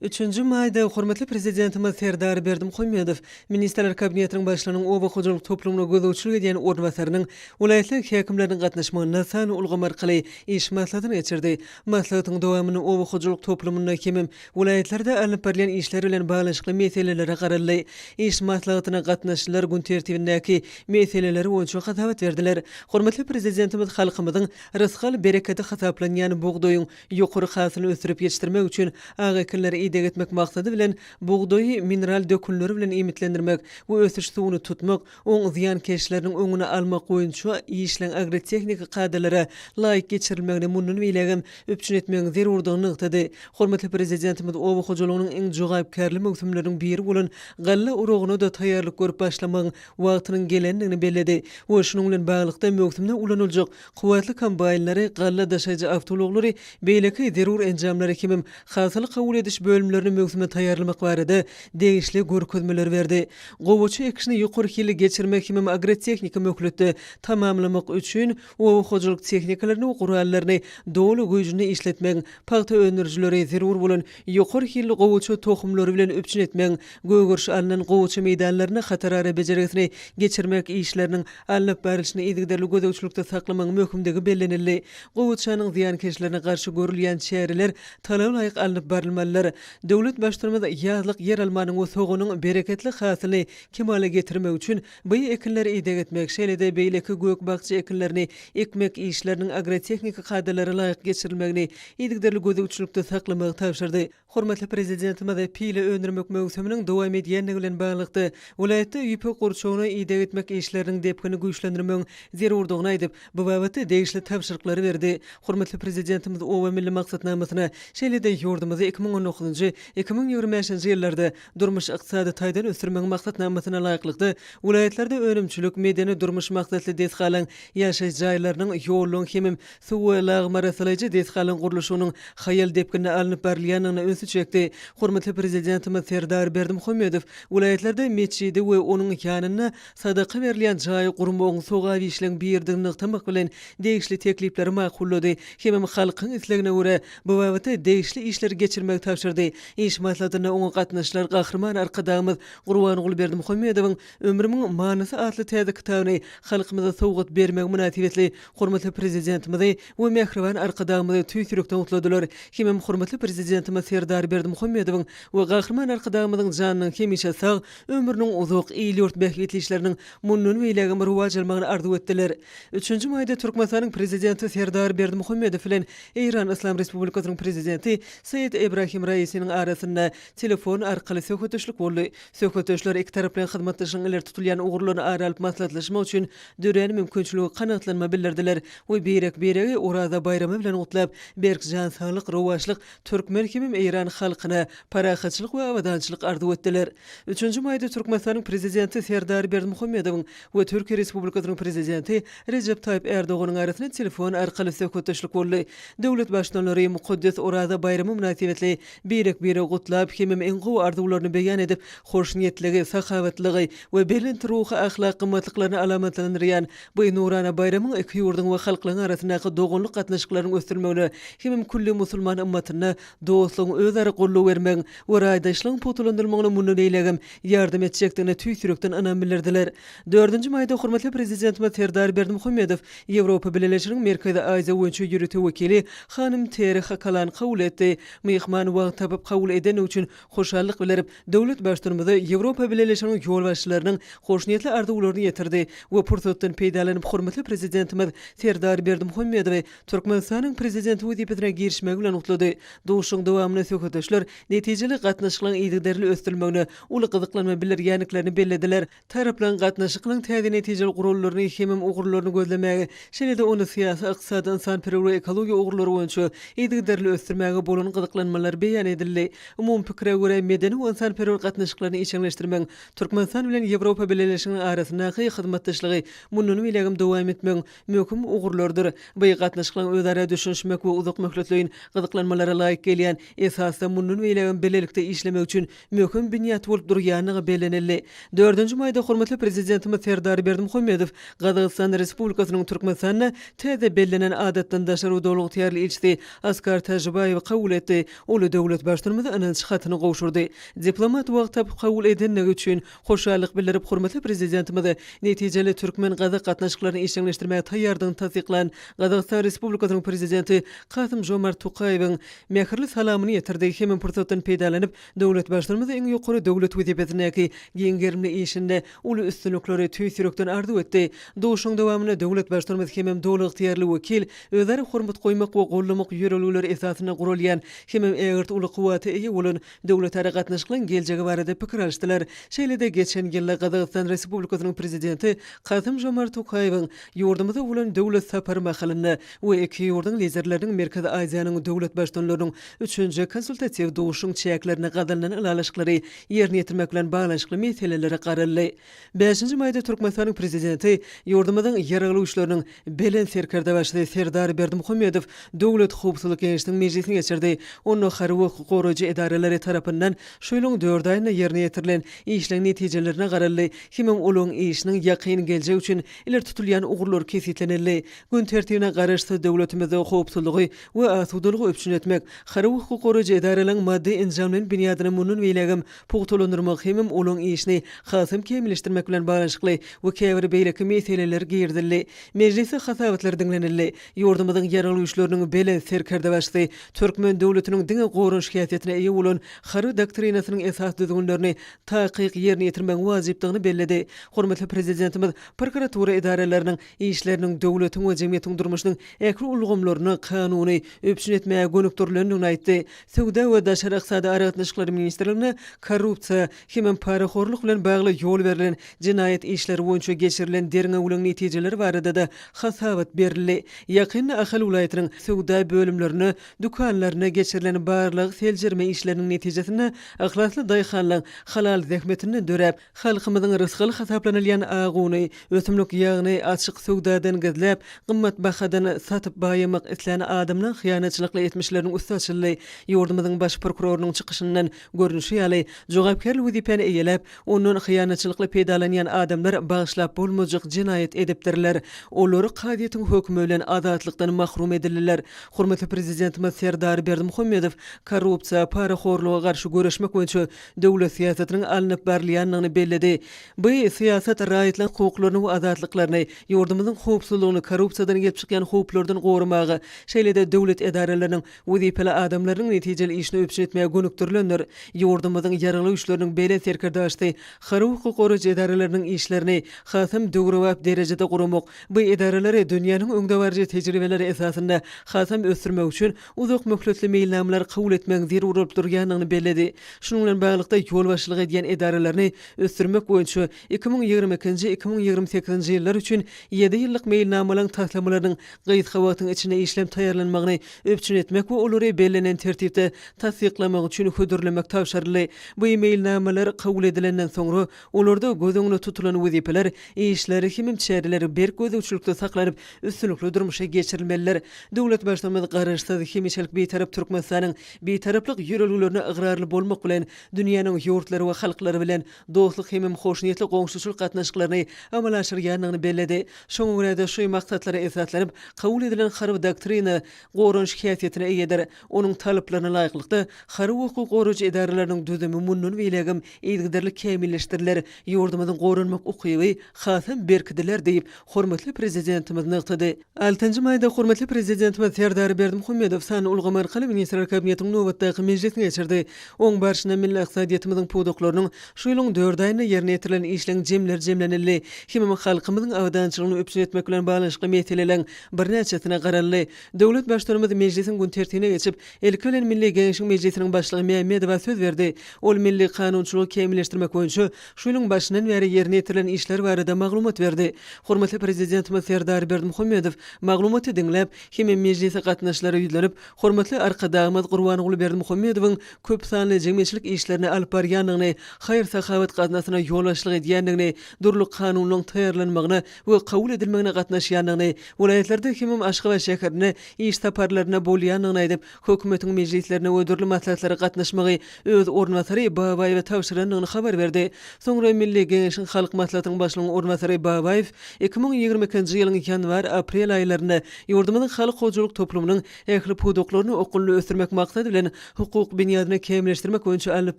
Üçünji maýda hormatly Prezidentimiz Serdar Berdimuhamedow Ministrler Kabinetiniň Başlygynyň oba hojalyk toplumyna gözegçilik edýän orunbasarynyň, welaýatlaryň häkimleriniň gatnaşmagynda sanly ulgam arkaly iş maslahatyny geçirdi. Maslahatyň dowamynda oba hojalyk toplumynda hemem welaýatlarda alnyp barylýan işler bilen baglanyşykly meselelere garaldy. Iş maslahatyna gatnaşyjylar gün tertibindäki meseleler boýunça hasabat berdiler. Hormatly Prezidentimiz halkymyzyň rysgal-berekedi hasaplanýan bugdaýyň Ýokary hasyly ösdürip ýetişdirmek üçin ak ekinlere ideg etmek maksady bilen, bugdaýy mineral dökünleri bilen iýmitlendirmek we ösüş suwuny tutmak, oň zyýankeşleriniň öňüni almak boýunça işleň agrotehniki kadalara laýyk geçirilmegini mundan beýlägem üpjün etmegiň zerurdygyny nygtady. Hormatly Prezidentimiz oba hojalygynyň iň jogapkärli möwsümleriniň biri bolan galla oragyna-da taýýarlyk görüp başlamagyň wagtynyň gelendigini belledi we şunuň bilen baglylykda möwsümde ulanyljak Kuwwatly kombaýnlary, galla daşaýjy awtoulaglary, beýleki zerur enjamlary hemem hasyly kabul ediş bölümlerini möwsüme taýýarlamak barada degişli görkezmeleri berdi. Gowaça ekişini ýokary hilli geçirmek hemem agrotehniki möhletde tamamlamak üçin oba hojalyk tehnikalaryny we gurallaryny doly güýjünde işletmegiň, pagta öndürijileri zerur bolan ýokary hilli gowaça tohumlary bilen üpjün etmegiň, gögeriş alnan gowaça meýdanlarynda hatarara bejergisini geçirmek işleriniň alnyp barlyşyny yzygiderli gözegçilikde saklamagyň möhümdigi bellenildi. Gowaçanyň zyýankeşlerine garşy görülýän çäreler talaba laýyk alnyp barylmalydyr. Döwlet Baştutanymyz ýazlyk ýeralmanyň we soganyň bereketli hasylyny kemala getirmek üçin bu ekinlere ideg etmek, şeýle-de beýleki gök-bakja ekinlerini ekmek işleriniň agrotehniki kadalara laýyk geçirilmegini yzygiderli gözegçilikde saklamagy tabşyrdy. Hormatly Prezidentimiz pile öndürmek möwsüminiň dowam edýändigi bilen baglylykda, welaýatda ýüpek gurçugyna ideg etmek işleriniň depgini güýçlendirmegiň zerurdygyny aýdyp, bu babatda degişli tabşyryklary berdi. Hormatly Prezidentimiz Oba milli maksatnamasyna, şeýle-de ýurdumyzda 2019. dokuzynjy, 2025-nji ýyllarda durmuş-ykdysady taýdan ösdürmegiň maksatnamasyna laýyklykda, welaýatlarda önümçilik, medeni-durmuş maksatly desgalaryň, ýaşaýyş jaýlarynyň, ýollaryň hemem suw we lagym arassalaýjy desgalaryň gurluşygynyň haýal depginde alnyp barylýandygyna ünsi çekdi. Hormatly Prezidentimiz Serdar Berdimuhamedow welaýatlarda metjidi we onuň ýanynda sadaka berilýän jaýy gurmagyň sogap işleň biridigini nygtamak bilen, degişli teklipleri makullady hemem halkyň islegine görä, bu babatda degişli işleri geçirmegi tabşyrdy. Iş maslahatynda oňa gatnaşyjylar Gahryman Arkadagymyz Gurbanguly Berdimuhamedowyň Ömrümiň manysy atly täze kitabyny halkymyza sowgat bermegi mynasybetli hormatly Prezidentimizi we mähriban Arkadagymyzy tüýs ýürekden gutladylar hemem hormatly Prezidentimiz Serdar Berdimuhamedowyň we Gahryman Arkadagymyzyň janynyň hemişe sag, ömrüniň uzak, il-ýurt bähbitli işleriniň mundan beýlägem rowaç almagyny arzuw etdiler. Üçünji maýda Türkmenistanyň Prezidenti Serdar Berdimuhamedow bilen Eýran Yslam Respublikasynyň Prezidenti Seýed Ebrahim Raisiniň arasynda telefon arkaly söhbetdeşlik boldy. Söhbetdeşler ikitaraplaýyn hyzmatdaşlygyň ileri tutulýan ugurlaryny ara alyp maslahatlaşmak üçin dörän mümkinçilige kanagatlanma bildirdiler we birek-biregi Oraza baýramy bilen gutlap, berk jan saglyk, rowaçlyk, türkmen hemem eýran halkyna parahatçylyk we abadançylyk arzuw etdiler. Üçünji maýda Türkmenistanyň Prezidenti Serdar Berdimuhamedowyň we Türkiýe Respublikasynyň Prezidenti Rejep Taýyp Ärdoganyň arasynda telefon arkaly söhbetdeşlik boldy. Döwlet Baştutanlary mukaddes Oraza baýramy mynasybetli birek-biregi gutlap hemem iň gowy arzuwlaryny beýan edip, hoşniýetligi, sahawatlygy we belent ruhy-ahlak gymmatlyklaryny alamatlandyrýan bu nurana baýramyň iki ýurduň we halklaryň arasyndaky doganlyk gatnaşyklarynyň ösdürilmegine hemem külli musulman ymmatyna dostlugyň, özara goldaw bermegiň we raýdaşlygyň pugtalandyrylmagyna mundan beýlägem ýardam etjekdigine tüýs ýürekden ynam bildirdiler. Dördünji maýda hormatly Prezidentimiz Serdar Berdimuhamedow Ýewropa Bileleşiginiň Merkezi Aziýa boýunça ýörite wekili hanym Teri Hakalany kabul etdi. Myhman wagt tapyp kabul edendigi üçin hoşallyk bildirip, döwlet Baştutanymyza Ýewropa Bileleşiginiň ýolbaşçylarynyň hoşniýetli arzuwlaryny ýetirdi we pursatdan peýdalanyp hormatly Prezidentimiz Serdar Berdimuhamedowy Türkmenistanyň Prezidenti wezipesine girişmegi bilen gutlady. Duşuşygyň dowamynda söhbetdeşler netijeli gatnaşyklaryň yzygiderli ösdürilmegine uly gyzyklanma bildirýändiklerini bellediler. Taraplaryň gatnaşyklaryň täze netijeli gurallaryny hemem ugurlaryny gözlemäge, şeýle-de ony syýasy, ykdysady, ynsanperwer we ekologiýa ugurlary boýunça yzygiderli ösdürmäge bolan gyzyklanmalar beýan edildi. Umumy pikire görä, medeni we ynsanperwer gatnaşyklaryny işjeňleşdirmegiň, Türkmenistan bilen Ýewropa Bileleşiginiň arasyndaky hyzmatdaşlygy mundan beýlägem dowam etmegiň möhüm ugurlarydyr. Bu gatnaşyklaryň özara düşünişmek we uzak möhletleýin gyzyklanmalara laýyk gelýän esasda mundan beýlägem bilelikde işlemek üçin möhüm binýat bolup durýandygy bellenildi. Dördünji maýda hormatly Prezidentimiz Serdar Berdimuhamedow Gazagystan Respublikasynyň Türkmenistanda täze bellenen Adatdan daşary we Doly ygtyýarly ilçisi Askar Täjibaýewi kabul etdi. Ol döwlet Baştutanymyza ynanç hatyny gowşurdy. Diplomat wagt tapyp kabul edendigi üçin hoşallyk bildirip, hormatly Prezidentimize netijeli türkmen-gazak gatnaşyklaryny işjeňleşdirmäge taýýardygyny tassyklan Gazagystan Respublikasynyň Prezidenti Kasym-Žomart Tokaýewiň mähirli salamyny ýetirdi hemem pursatdan peýdalanyp, döwlet Baştutanymyza iň ýokary döwlet wezipesindäki giň gerimli işinde uly üstünlikleri tüýs ýürekden arzuw etdi. Duşuşygyň dowamynda döwlet Baştutanymyz hemem doly ygtyýarly wekil özara hormat goýmak we goldamak ýörelgeleri esasynda guralýan hemem ägirt uly kuwwata eýe bolan döwletara gatnaşyklaryň geljegi barada pikir alyşdylar. Şeýle-de geçen ýylda Gazagystan Respublikasynyň Prezidenti Kasym-Žomart Tokaýewiň ýurdumyza bolan döwlet sapary mahalynda we iki ýurduň Liderleriniň Merkezi Aziýanyň döwlet Baştutanlarynyň üçünji konsultatiw duşuşygyň çäklerinde gazanylan ylalaşyklary ýerine ýetirmek bilen baglanyşykly meselelere garaldy. Bäşinji maýda Türkmenistanyň Prezidenti, ýurdumyzyň Ýaragly Güýçleriniň Belent Serkerdebaşysy Serdar Berdimuhamedow Döwlet howpsuzlyk geňeşiniň mejlisini geçirdi. Onda harby we hukuk goraýjy edaralary tarapyndan şu ýylyň dört aýynda ýerine ýetirilen işleň netijelerine garaldy hemem olaryň işiniň ýakyn geljek üçin ileri tutulýan ugurlary kesgitlenildi. Gün tertibine Garaşsyz döwletimizde howpsuzlygy we asudalygy üpjün etmek, harby we hukuk goraýjy edaralaryň maddy-enjamlaýyn binýadyny mundan beýlägem pugtalandyrmak hemem olaryň işini hasam kämilleşdirmek bilen baglanyşykly we käbir beýleki meseleler girizildi. Mejlisde hasabatlar diňlenildi. Ýurdumyzyň Ýaragly Güýçleriniň Belent Serkerdebaşysy türkmen döwletiniň diňe goranyş häsiýetine eýe bolan Harby doktrinasynyň esasy düzgünlerini takyk ýerine ýetirmegiň wajypdygyny belledi. Hormatly Prezidentimiz prokuratura edaralarynyň işleriniň döwletiň we jemgyýetiň durmuşynyň ähli ulgamlaryny kanuny üpjün etmäge gönükdirilendigini aýtdy. Söwda we daşary ykdysady aragatnaşyklar ministrligine korrupsiýa hemem parahorluk bilen bagly ýol berlen jenaýat işleri boýunça geçirilen derňewleň netijeleri barada-da hasabat berildi. Ýakynda Ahal welaýatynyň söwda bölümlerine, dükanlaryna geçirilen barlag. seljerme işleriniň netijesinde yhlasly daýhanlaň halal zähmetinden döräp, halkymyzyň rysgaly hasaplanylýan ak uny, ösümlik ýagyny açyk söwdadan gizläp, gymmat bahadan satyp baýamak islän adamlaň hyýanatçylykly etmişleriniň üsti açyldy. Ýurdumyzyň Baş prokurorynyň çykyşyndan görnüşi ýaly, jogapkärli wezipäni eýeläp, ondan hyýanatçylykly peýdalanýan adamlar bagyşlap bolmajak jenaýat edipdirler. Olar kazyýetiň hökümi bilen azatlykdan mahrum edildiler. Hormatly Prezidentimiz Serdar Berdimuhamedow korrupsiýa, parahorluga garşy göreşmek boýunça döwlet syýasatynyň alnyp barylýandygyny belledi. Bu syýasat raýatlaryň hukuklaryny we azatlyklaryny, ýurdumyzyň howpsuzlygyny korrupsiýadan gelip çykýan howplardan goramaga, şeýle-de döwlet edaralarynyň wezipeli adamlarynyň netijeli işini üpjün etmäge gönükdirilendir. Ýurdumyzyň Ýaragly Güýçleriniň Belent Serkerdebaşysy harby hukuk goraýjy edaralarynyň işlerini hasam döwrebap derejede guramak, bu edaralary dünýäniň öňdebaryjy tejribeleri esasynda hasam ösdürmek üçin uzak möhletli meýilnamalary kabul etmegiň zerur bolup durýandygyny belledi. Şunuň bilen baglylykda, ýolbaşçylyk edýän edaralaryny ösdürmek boýunça 2022-nji, 2028-nji ýyllar üçin ýedi ýyllyk meýilnamalaryň taslamalarynyň gysga wagtyň içinde işlenip taýýarlanmagyny üpjün etmek we olary bellenen tertipde tassyklamak üçin hödürlemek tabşyryldy. Bu meýilnamalar kabul edilenden soňra, olarda göz öňünde tutulan wezipeler, işler hemem çäreler berk gözegçilikde saklanyp, üstünlikli durmuşa geçirilmelidir. Döwlet Baştutanymyz Garaşsyz, hemişelik Bitarap Türkmenistanyň Bitaraplyk ýörelgelerine ygrarly bolmak bilen, dünýäniň ýurtlary we halklary bilen dostluk hemem hoşniýetli goňşuçylyk gatnaşyklaryny amala aşyrýandygyny belledi. Şoňa görä-de, şu maksatlara esaslanyp, kabul edilen Harby doktrina goranyş häsiýetine eýedir. Onuň talaplaryna laýyklykda, harby hukuk goraýjy edaralarynyň düzümi mundan beýlägem yzygiderli kämilleşdiriler, ýurdumyzyň goranmak ukyby hasam berkidiler diýip, hormatly Prezidentimiz nygtady. Altynjy maýda hormatly Prezidentimiz Serdar Berdimuhamedow sanly ulgam arkaly Ministrler Kabinetiniň nobatdaky mejlisini geçirdi. Oň barşynda milli ykdysadyýetimiziň pudaklarynyň şu ýylyň dört aýynda ýerine ýetirilen işleň jemleri jemlenildi hemem halkymyzyň abadançylygyny üpjün etmek bilen baglanyşykly meseleleriň birnäçesine garaldy. Döwlet Baştutanymyz mejlisiň gün tertibine geçip, ilki bilen Milli Geňeşiň Mejlisiniň Başlygy Mämmedowa söz berdi. Ol milli kanunçylygy kämilleşdirmek boýunça şu ýylyň başyndan bäri ýerine ýetirilen işler barada maglumat berdi. Hormatly Prezidentimiz Serdar Berdimuhamedow maglumaty diňläp, hemem mejlise gatnaşyjylara ýüzlenip, hormatly Arkadagymyz Gurbanguly Berdimuhamedowyň köp sanly jemgyýetçilik işlerini alyp barýandygyny, haýyr-sahawat gaznasyna ýolbaşçylyk edýändigini, dürli kanunlaryň taýýarlanmagyna we kabul edilmegine gatnaşýandygyny, welaýatlarda hemem Aşgabat şäherinde iş saparlarynda bolýandygyny aýdyp, Hökümetiň mejlislerine we dürli maslahatlara gatnaşmagy öz orunbasary Babaýewe tabşyrandygyny habar berdi. Soňra Milli Geňeşiň Halk Maslahatynyň Başlygynyň orunbasary Babaýew 2022-nji ýylyň ýanwar-aprel aýlarynda ýurdumyzyň halk hojalyk toplumynyň ähli pudaklaryny okgunly ösdürmek maksady bilen hukuk binýadyny kämilleşdirmek boýunça alnyp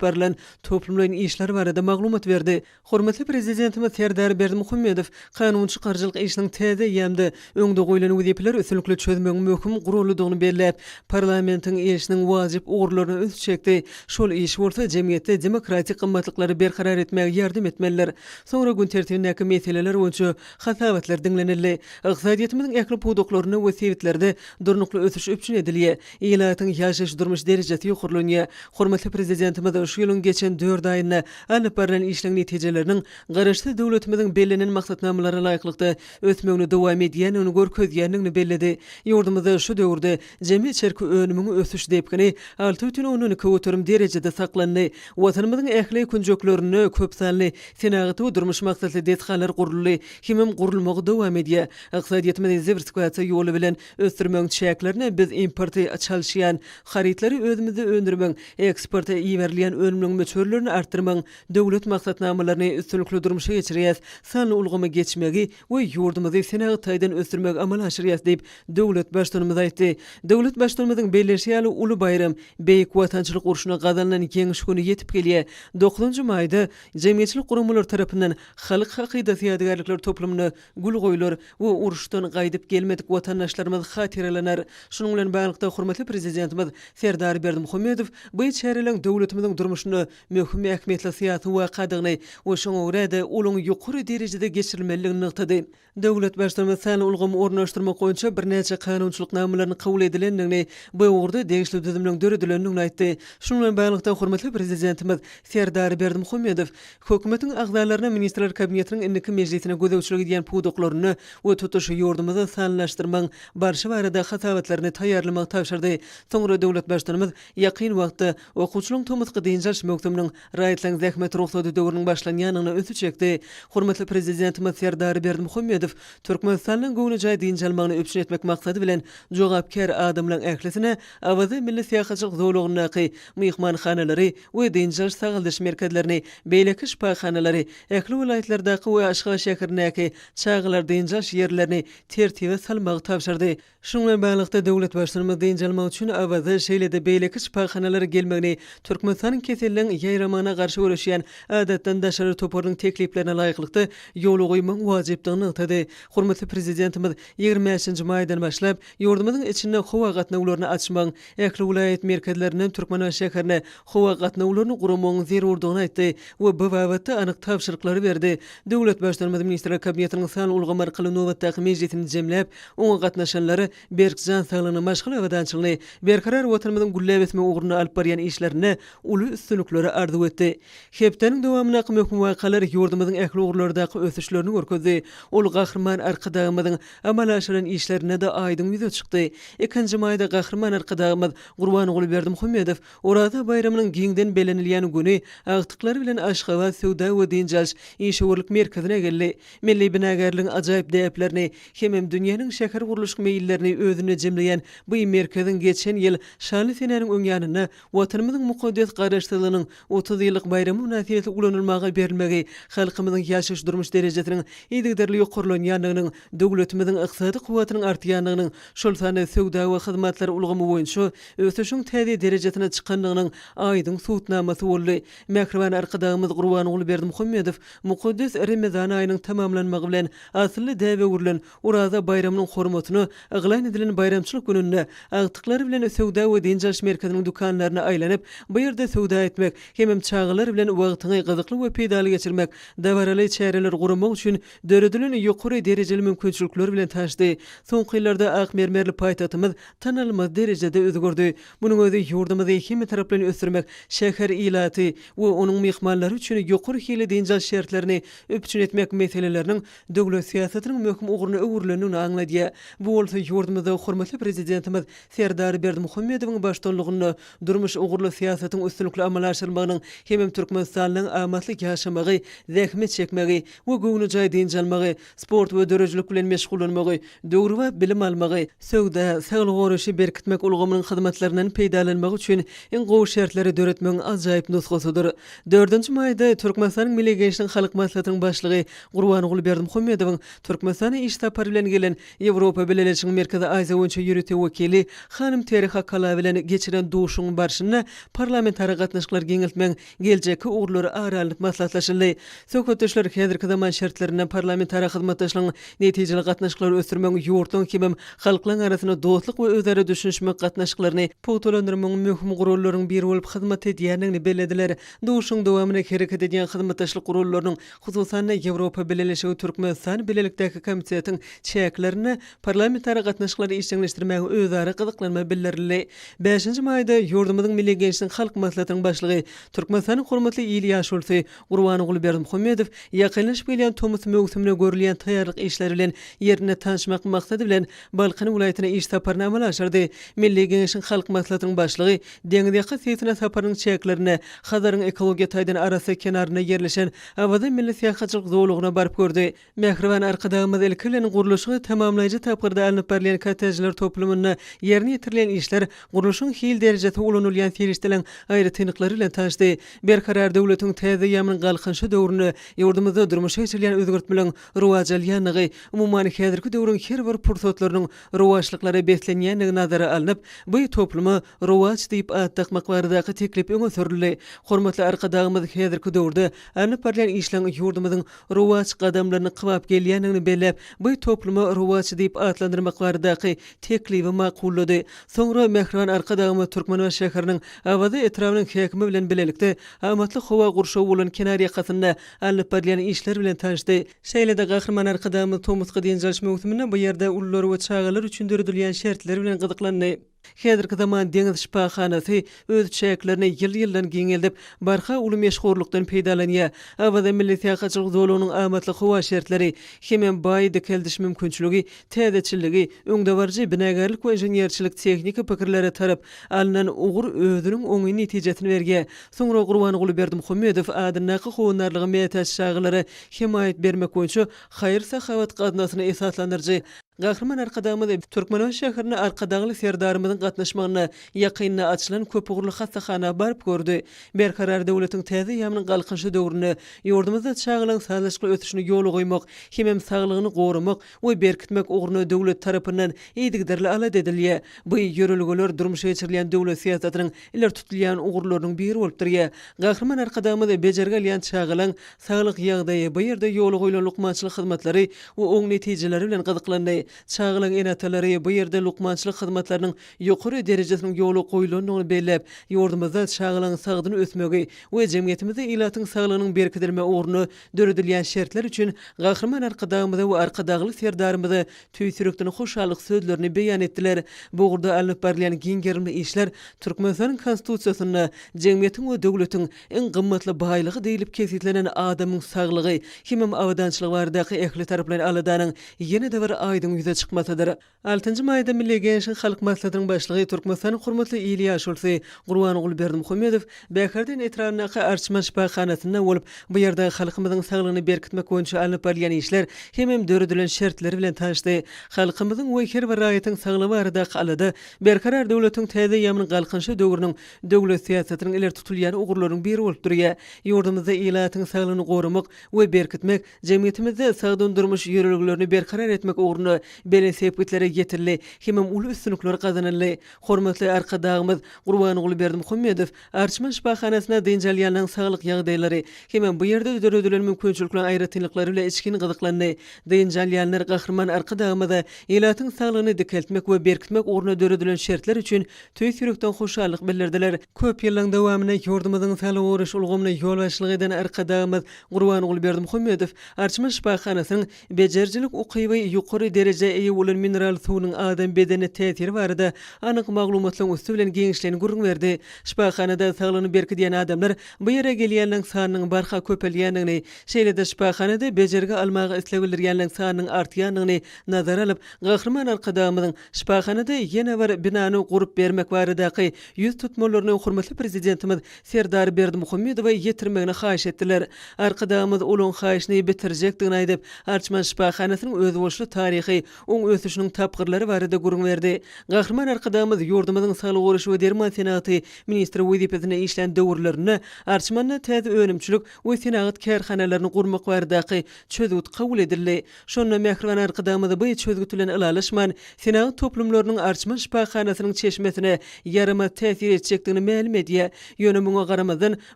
barlan toplumlaýyn işler barada maglumat berdi. Hormatly Prezidentimiz Serdar Berdimuhamedow kanun çykaryjylyk işiniň täze eýýamda öňde goýlan wezipeleri üstünlikli çözmegiň möhüm guralydygyny belläp, parlamentiň işiniň wajyp ugurlaryna üns çekdi, şol iş bolsa jemgyýetde demokratik gymmatlyklary berkarar etmäge ýardam etmelidir. Soňra gün tertibindäki meseleler boýunça hasabatlar diňlenildi. Ykdysadyýetimiziň ähli pudaklarynda we sebitlerde durnukly ösüş üpjün edilýär. Ilatyň ýaşaýyş-durmuş derejesi ýokarlanýar. Hormatly Prezidentimiz şu ýylyň geçen dört aýynda alnyp barlan işleň netijeleriniň Garaşsyz döwletimiziň bellenen maksatnamalara laýyklykda ösmegini dowam edýändigini görkezýändigini belledi. Ýurdumyzda şu döwürde jemi içerki önümiň ösüş depgini 6,2% derejede saklandy. Watanymyzyň ähli künjeklerinde köp sanly senagat we durmuş maksatly desgalar guruldy hemem gurulmagy dowam edýär. Ykdysadyýetimizi diwersifikasiýa ýoly bilen ösdürmegiň çäklerinde biz importy çalyşýan harytlary özümizde öndürmegiň, eksporta iberilýän önümleriň möçberlerini artdyrmagyň döwlet maksatnamalaryny üstünlikli durmuşa geçirýäris, sanly ulgama geçmegi we ýurdumyzy senagat taýdan ösdürmegi amala aşyrýarys diýip, döwlet Baştutanymyz aýtdy. Döwlet Baştutanymyzyň belleýşi ýaly, uly baýram, Beýik Watançylyk urşunda gazanylan Ýeňiş güni ýetip gelýär. Dokuzynjy maýda jemgyýetçilik guramalary tarapyndan Halk hakydasy ýadygärlikler toplumynda gül goýlar we uruşdan gaýdyp gelmedik watandaşlarymyz hatyralanar. Şunuň bilen baglylykda, hormatly Prezidentimiz Serdar Berdimuhamedow bu çäreleriň döwletimiziň durmuşynda möhüm ähmiýetli syýasy wakadygyny we şoňa görä-de, olaryň ýokary derejede geçirilmelidigini nygtady. Döwlet Baştutanymyz sanly ulgamy ornaşdyrmak boýunça birnäçe kanunçylyk namalarynyň kabul edilendigini, bu ugurda degişli düzümleriň döredilendigini aýtdy. Şunuň bilen baglylykda, hormatly Prezidentimiz Serdar Berdimuhamedow Hökümetiň agzalaryna Ministrler Kabinetiniň indiki mejlisine gözegçilik edýän pudaklarynda we tutuş ýurdumyzda sanlylaşdyrmagyň barşy barada hasabatlaryny taýýarlamagy tabşyrdy. Soňra döwlet Baştutanymyz. Baştutanymyz ýakyn wagtda okuwçylaryň tomusky dynç alyş möwsüminiň, raýatlaryň zähmet rugsady döwrüniň başlanýandygyna ünsi çekdi. Hormatly Prezidentimiz Serdar Berdimuhamedow türkmenistanlylaryň göwnejaý dynç almagyny üpjün etmek maksady bilen, jogapkär adamlaryň ählisine Awaza milli syýahatçylyk zolagyndaky myhmanhanalary we dynç alyş-sagaldyş merkezlerini, beýleki şypahanalary, ähli welaýatlardaky we Aşgabat şäherindäki çagalar dynç alyş ýerlerini tertibe salmagy tabşyrdy. Şunuň bilen baglylykda, döwlet Baştutanymyz dynç almak üçin Awaza, şeýle-de beýleki şypahanalara gelmegini Türkmenistanyň keselleriň ýaýramagyna garşy göreşýän Adatdan daşary toparynyň tekliplerine laýyklykda ýola goýmagyň wajypdygyny nygtady. Hormatly Prezidentimiz 25 nji maýdan başlap, ýurdumyzyň içinde howa gatnawlaryny açmagyň, ähli welaýat merkezlerinden Türkmenabat şäherine howa gatnawlaryny guramagyň zerurdygyny aýtdy we bu babatda anyk tabşyryklary berdi. Döwlet Baştutanymyz Ministrler Kabinetiniň sanly ulgam arkaly nobatdaky mejlisini jemläp, oňa gatnaşanlara berk jan saglygyny, maşgala abadançylygyny, berkarar Watanymyzyň gülläp ösmegi ugrunda alyp barýan işlerinde uly üstünlikleri arzuw etdi. Hepdäniň dowamyndaky möhüm wakalar ýurdumyzyň ähli ugurlardaky ösüşlerini görkezdi. Ol Gahryman Arkadagymyzyň amala aşyran işlerinde-de aýdyň ýüze çykdy. Ikinji maýda Gahryman Arkadagymyz Gurbanguly Berdimuhamedow Oraza baýramynyň giňden bellenilýän güni agtyklary bilen Aşgabat söwda we dynç alyş işewürlik merkezine geldi. Milli binagärligiň ajaýyp däplerini hemem dünýäniň şähergurluşyk meýillerini özünde jemleýän bu merkeziň geçen ýyl şanly senäniň öň ýanynda Watanymyzyň mukaddes Garaşsyzlygynyň 30 ýyllyk baýramy mynasybetli ulanylmaga berilmegi halkymyzyň ýaşaýyş-durmuş derejesiniň yzygiderli ýokarlanýandygynyň, döwletimiziň ykdysady kuwwatynyň artýandygynyň, şol sanda söwda we hyzmatlar ulgamy boýunça ösüşiň täze derejesine çykandygynyň aýdyň subutnamasy boldy. Mähriban Arkadagymyz Gurbanguly Berdimuhamedow mukaddes Remezan aýynyň tamamlanmagy bilen asylly däbe öwrülen Oraza baýramynyň hormatyna yglan edilen baýramçylyk gününde agtyklary bilen söwda we dynç alyş merkeziniň dükanlaryna aýlanyp, bu ýerde söwda etmek hemem çagalar bilen wagtyňy gyzykly we peýdaly geçirmek, dabaraly çäreleri guramak üçin döredilen ýokary derejeli mümkinçilikler bilen tanyşdy. Soňky ýyllarda ak mermerli paýtagtymyz tanalmaz derejede özgerdi. Munuň özi ýurdumyzy hemmetaraplaýyn ösdürmek, şäher ilaty we onuň myhmanlary üçin ýokary hilli dynç alyş şertlerini üpjün etmek meseleleriniň döwlet syýasatynyň möhüm ugruna öwrülendigini aňladýar. Bu bolsa ýurdumyzda hormatly Prezidentimiz Serdar Berdimuhamedowyň baştutanlygynda durmuş ugurly syýasatyň üstünlikli amala aşyrylmagynyň hemem türkmenistanlylaryň amatly ýaşamagy, zähmet çekmegi we göwnejaý dynç almagy, sport we döredijilik bilen meşgullanmagy, döwrebap bilim almagy, söwda, saglygy goraýşy berkitmek ulgamynyň hyzmatlaryndan peýdalanmagy üçin iň gowy şertleri döretmegiň ajaýyp nusgasydyr. Dördünji maýda Türkmenistanyň Milli Geňeşiniň Halk Maslahatynyň Başlygy Gurbanguly Berdimuhamedowyň Türkmenistana iş sapary bilen gelen Ýewropa Bileleşiginiň Merkezi Aziýa boýunça ýörite wekili hanym Terri Hakala bilen geçiren duşuşygyň barşynda parlamentara gatnaşyklary giňeltmegiň geljekki ugurlary ara alnyp maslahatlaşyldy. Söhbetdeşler häzirki zaman şertlerinde parlamentara hyzmatdaşlygyň netijeli gatnaşyklary ösdürmegiň ýurtlaryň hemem halklaryň arasynda dostluk we özara düşünişmek gatnaşyklaryny pugtalandyrmagyň möhüm gurallaryň biri bolup hyzmat edýändigini bellediler. Duşuşygyň dowamynda hereket edýän hyzmatdaşlyk gurallarynyň, hususan-da, Ýewropa Bileleşigi-Türkmenistan bilelikdäki komitetiň çäklerinde parlamentara gatnaşyklary işjeňleşdirmäge özara gyzyklanma bildirildi. Bäşinji maýda ýurdumyzyň Milli Geňeşiniň Halk Maslahatynyň Başlygy, Türkmenistanyň Hormatly il ýaşulusy Gurbanguly Berdimuhamedow ýakynlaşyp gelýän tomus möwsümine görülýän taýýarlyk işleri bilen ýerinde tanyşmak maksady bilen Balkan welaýatyna iş saparyny amala aşyrdy. Milli Geňeşiň Halk Maslahatynyň Başlygy deňizýaka sebitine saparynyň çäklerinde Hazaryň ekologiýa taýdan arassa kenarynda ýerleşen Awaza milli syýahatçylyk zolagyna baryp gördi. Mähriban Arkadagymyz ilki bilen gurluşygy tamamlaýjy tapgyrda alnyp barylýan kottejler toplumynda ýerine ýetirilýän işler, gurluşygyň hil derejesi, ulanylýan serişdeleriň aýratynlyklary bilen tanyşdy. Berkarar döwletiň täze eýýamynyň Galkynyşy döwründe ýurdumyzda durmuşa geçirilýän özgertmeleriň rowaç alýandygy, umuman, häzirki döwrüň her bir pursatlarynyň rowaçlyklara beslenýändigi nazara alnyp, bu topluma Rowaç diýip at dakmak baradaky teklip öňe sürüldi. Hormatly Arkadagymyz häzirki döwürde alnyp barylýan işleň ýurdumyzyň rowaç gadamlaryna kybap gelýändigini belläp, bu toplumy Rowaç diýip atlandyrmak baradaky teklibi makullady. Soňra mähriban Arkadagymyz Türkmenbaşy şäheriniň Awaza etrabynyň häkimi bilen bilelikde amatly howa gurşawy bolan kenar ýakasynda alnyp barylýan işler bilen tanyşdy. Şeýle-de Gahryman Arkadagymyz tomusky dynç alyş möwsüminde bu ýerde ulular we çagalar üçin döredilýän şertler bilen gyzyklandy. Häzirki zaman deňiz şypahanasy öz çäklerini ýyl-ýyldan giňeldip, barha uly meşhurlykdan peýdalanýar. Awaza milli syýahatçylyk zolagynyň amatly howa şertleri hemem baý dikeldiş mümkinçiligi, täzeçilligi, öňdebaryjy binagärlik we inženerçilik-tehniki pikirlere tarap alnan ugur özüniň oňyn netijesini berýär. Soňra Gurbanguly Berdimuhamedow adyndaky howandarlyga mätäç çagalara hemaýat bermek boýunça haýyr-sahawat gaznasyny esaslandyryjy Gahryman Arkadagymyz Türkmenbaşy şäherinde Arkadagly Serdarymyzyň gatnaşmagynda ýakynda açylan köpugurly hassahana baryp gördi. Berkarar döwletiň täze eýýamynyň Galkynyşy döwründe ýurdumyzda çagalaryň sazlaşykly ösüşini ýola goýmak hemem saglygyny goramak we berkitmek ugrunda döwlet tarapyndan yzygiderli alada edilýär. Bu ýörelgeler durmuşa geçirilýän döwlet syýasatynyň ileri tutulýan ugurlarynyň biri bolup durýar. Gahryman Arkadagymyz bejergi alýan çagalaryň Saglyk ýagdaýy, bu ýerde ýola goýlan lukmançylyk hyzmatlary we oň netijeleri bilen gyzyklandy. Çagalaryň ene-atalary bu ýerde lukmançylyk hyzmatlarynyň ýokary derejesiniň ýola goýlandygyny belläp, ýurdumyzda çagalaryň sagdyn ösmegi we jemgyýetimizde ilatyň saglygynyň berkidilmegi ugrunda döredilýän şertler üçin Gahryman Arkadagymyza we Arkadagly Serdarymyza tüýs ýürekden hoşallyk sözlerini beýan etdiler. Bu ugurda alnyp barylýan giň gerimli işler Türkmenistanyň Konstitusiýasynda jemgyýetiň we döwletiň Iň gymmatly baýlygy diýlip kesgitlenen adamyň saglygy hemem abadançylygy baradaky ählitaraplaýyn aladanyň ýene-de bir aýdyň ýüze çykmasydyr. Altynjy maýda Milli Geňeşiň Halk Maslahatynyň Başlygy, Türkmenistanyň Hormatly il ýaşulusy Gurbanguly Berdimuhamedow Bäherden etrabyndaky Arçman şypahanasynda bolup, bu ýerde halkymyzyň saglygyny berkitmek boýunça alnyp barylýan işler hemem döredilen şertler bilen tanyşdy. Halkymyzyň we her bir raýatyň saglygy baradaky alada Berkarar döwletiň täze eýýamynyň Galkynyşy döwrüniň döwlet syýasatynyň ileri tutulýan ugurlarynyň biri bolup durýar. Ýurdumyzda ilatyň saglygyny goramak we berkitmek, jemgyýetimizde sagdyn durmuş ýörelgelerini berkarar etmek ugrunda belent sepgitlere ýetildi hemem uly üstünlikler gazanyldy. Hormatly Arkadagymyz Gurbanguly Berdimuhamedow Arçman şypahanasyna dynç alýanlaryň saglyk ýagdaýlary hemem bu ýerde döredilen mümkinçilikleriň aýratynlyklary bilen içgin gyzyklandy. Dynç alýanlar Gahryman Arkadagymyza ilatyň saglygyny dikeltmek we berkitmek ugrunda döredilen şertler üçin Tüýs ýürekden hoşallyk bildirdiler. Köp ýyllaryň dowamynda ýurdumyzyň saglygy goraýyş ulgamyna ýolbaşçylyk eden Arkadagymyz Gurbanguly Berdimuhamedow Arçman şypahanasynyň bejerijilik ukyby ýokary derejä eýe bolan mineral suwunyň adam bedenine täsiri barada anyk maglumatlaryň üsti bilen giňişleýin gürrüň berdi. Şypahanada saglygyny berkidýän adamlar bu ýere gelýänleriň sanynyň barha köpelýändigini, şeýle-de şypahanada bejergi almaga isleg bildirýänleriň sanynyň artýandygyny nazara alyp, Gahryman Arkadagymyzyň Şypahanada ýene bir binany gurup bermek baradaky ýüz tutmalaryny hormatly Prezidentimiz Serdar Berdimuhamedowa ýetirmegini haýyş etdiler. Arkadagymyz olaň haýyşyny bitirjekdigini aýdyp, Arçman şypahanasynyň özboluşly taryhy, oň ösüşiniň tapgyrlary barada gürrüň berdi. Gahryman Arkadagymyz ýurdumyzyň saglygy goraýyş we derman senagaty ministri wezipesinde işlän döwürlerinde Arçmanda täze önümçilik we senagat kärhanalaryny gurmak baradaky çözgüt kabul edildi. Şonda mähriban Arkadagymyz bu çözgüt bilen ylalaşman, senagat toplumlarynyň Arçman şypahanasynyň çeşmesine ýaramaz täsir etjekdigini mälim edýär. Ýöne muňa garamazdan,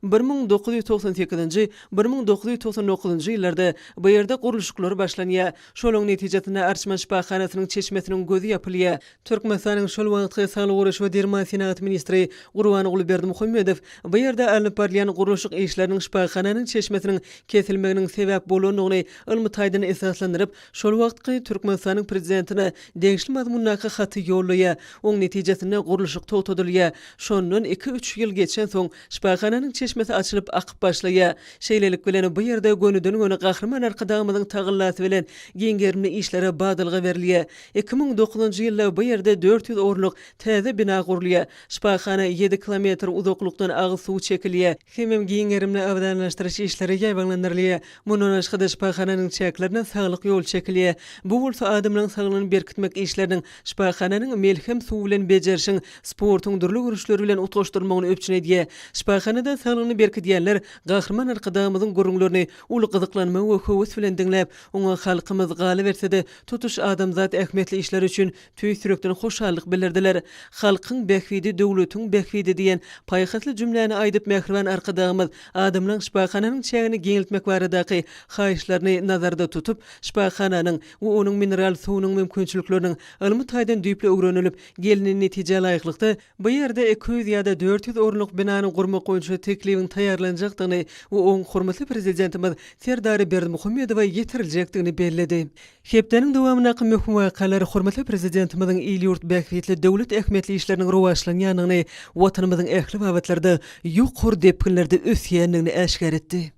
1998-nji, 1999-njy ýyllarda bu ýerde gurluşyklar başlanýar. Şolaň netijesinde Arçman şypahanasynyň çeşmesiniň gözi ýapylýar. Türkmenistanyň şol wagtky Saglygy goraýyş we derman senagaty ministri Gurbanguly Berdimuhamedow bu ýerde alnyp barylýan gurluşyk işleriniň şypahananyň çeşmesiniň kesilmeginiň sebäp bolandygyny ylmy taýdan esaslandyryp, şol wagtky Türkmenistanyň prezidentine degişli mazmundaky haty ýollaýar. Oň netijesinde gurluşyk togtadylýar. Şondan iki-üç ýyl geçensoň, şypahananyň çeşmesi açylyp, akyp başlaýar. Şeýlelik bilen, bu ýerde gönüden-göni Gahryman Arkadagymyzyň tagallasy bilen giň gerimli işlere badalga berilýär. 2009-njy ýylda bu ýerde 400 orunlyk täze bina gurulýar. Şypahana ýedi kilometr uzaklykdan agyz suwy çekilýär. Hemem giň gerimli abadanlaşdyryş işleri ýaýbaňlandyrylýar. Mundan başga-da şypahananyň çäklerine saglyk ýoly çekilýär. Bu bolsa adamlaryň saglygyny berkitmek işleriniň şypahananyň melhem suwy bilen bejerişiň, sportuň dürli görnüşleri bilen utgaşdyrylmagyny üpjün edýär. Şypahanada saglygyny berkidýänler Gahryman Arkadagymyzyň gürrüňlerini uly gyzyklanma we höwes bilen diňläp, oňa halkymyz, galyberse-de, tutuş adamzat ähmiýetli işleri üçin tüýs ýürekden hoşallyk bildirdiler. Halkyň bähbidi, döwletiň bähbidi diýen paýhasly jümläni aýdyp mähriban Arkadagymyz adamlaryň şypahananyň çägini giňeltmek baradaky haýyşlaryny nazarda tutup, şypahananyň we onuň mineral suwunyň mümkinçilikleriniň ylmy taýdan düýpli öwrenilip, gelnen netijä laýyklykda, Bu ýerde 200 ýa-da 400 orunlyk binany gurmak boýunça teklibiň taýýarlanjakdygyny we oň hormatly Prezidentimiz Serdar Berdimuhamedowa ýetiriljekdigini belledi. Hepdäniň dowamynda. dowamyndaky möhüm wakalar hormatly Prezidentimiziň il-ýurt bähbitli döwlet ähmiýetli işleriniň rowaçlanýandygyny, Watanymyzyň ähli babatlarda ýokary depginlerde ösýändigini äşgär etdi.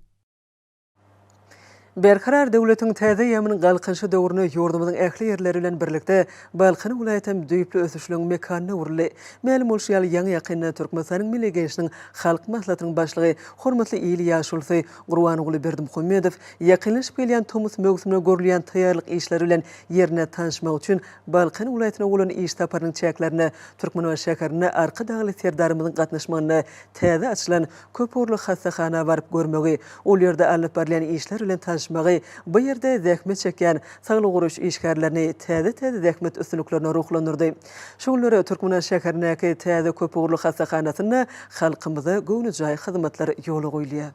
Berkarar döwletiň täze eýýamynyň Galkynyşy döwründe ýurdumyzyň ähli ýerleri bilen birlikde, Balkan welaýatam düýpli ösüşligiň mekanyna öwrüldi. Mälim bolşy ýaly, ýaňy-ýakynda Türkmenistanyň Milli Geňeşiniň Halk Maslahatynyň Başlygy, hormatly il ýaşulusy Gurbanguly Berdimuhamedow ýakynlaşyp gelýän tomus möwsümine görülýän taýýarlyk işleri bilen ýerinde tanyşmak üçin Balkan welaýatyna bolan iş saparynyň çäklerinde Türkmenbaşy şäherinde Arkadagly Serdarymyzyň gatnaşmagynda täze açylan köpugurly hassahana baryp görmegi, ol ýerde alnyp barylýan işler bilen tanyşmagy bu ýerde zähmet çekýän saglygy goraýyş işgärlerini täze-täze zähmet üstünliklerine ruhlandyrdy. Şu günler Türkmenbaşy şäherindäki täze köpugurly hassahanasynda halkymyza göwnejaý hyzmatlar ýola goýulýar.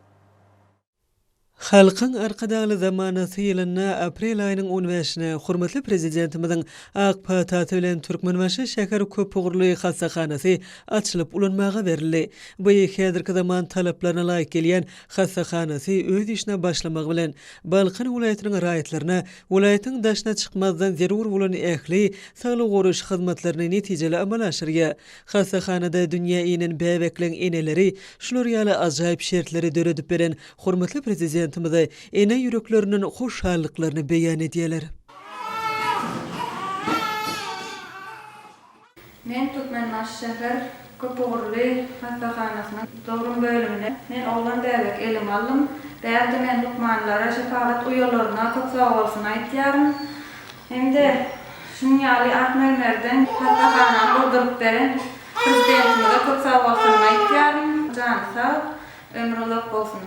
Halkyň Arkadagly zamanasy ýylynda aprel aýynyň on bäşine hormatly Prezidentimiziň ak patasy bilen Türkmenbaşy şäher köpugurly hassahanasy açylyp ulanmaga berildi. Bu häzirki zaman talaplaryna laýyk gelýän hassahanasy öz işine başlamagy bilen, Balkan welaýatynyň raýatlaryna welaýatyň daşyna çykmazdan zerur bolan ähli saglygy goraýyş hyzmatlaryny netijeli amala aşyrýar. Hassahanada dünýä inen bäbekleň eneleri şular ýaly ajaýyp şertleri döredip beren hormatly Prezidentimize ene ýüreklerinden hoşallyklaryny beýan edýärler. Men Türkmenbaşy şäher köpugurly hassahanasynyň dogrum bölümine men oglan bäbek elime aldym. Bärde men lukmanlara, şepagat uýalaryna köp sagbolsun aýtýaryn. Hem-de şunuň ýaly ak mermerden hassahanany gurduryp beren Prezidentimize köp sagbolsunymy aýtýaryn. Jany sag, ömri uzak bolsun!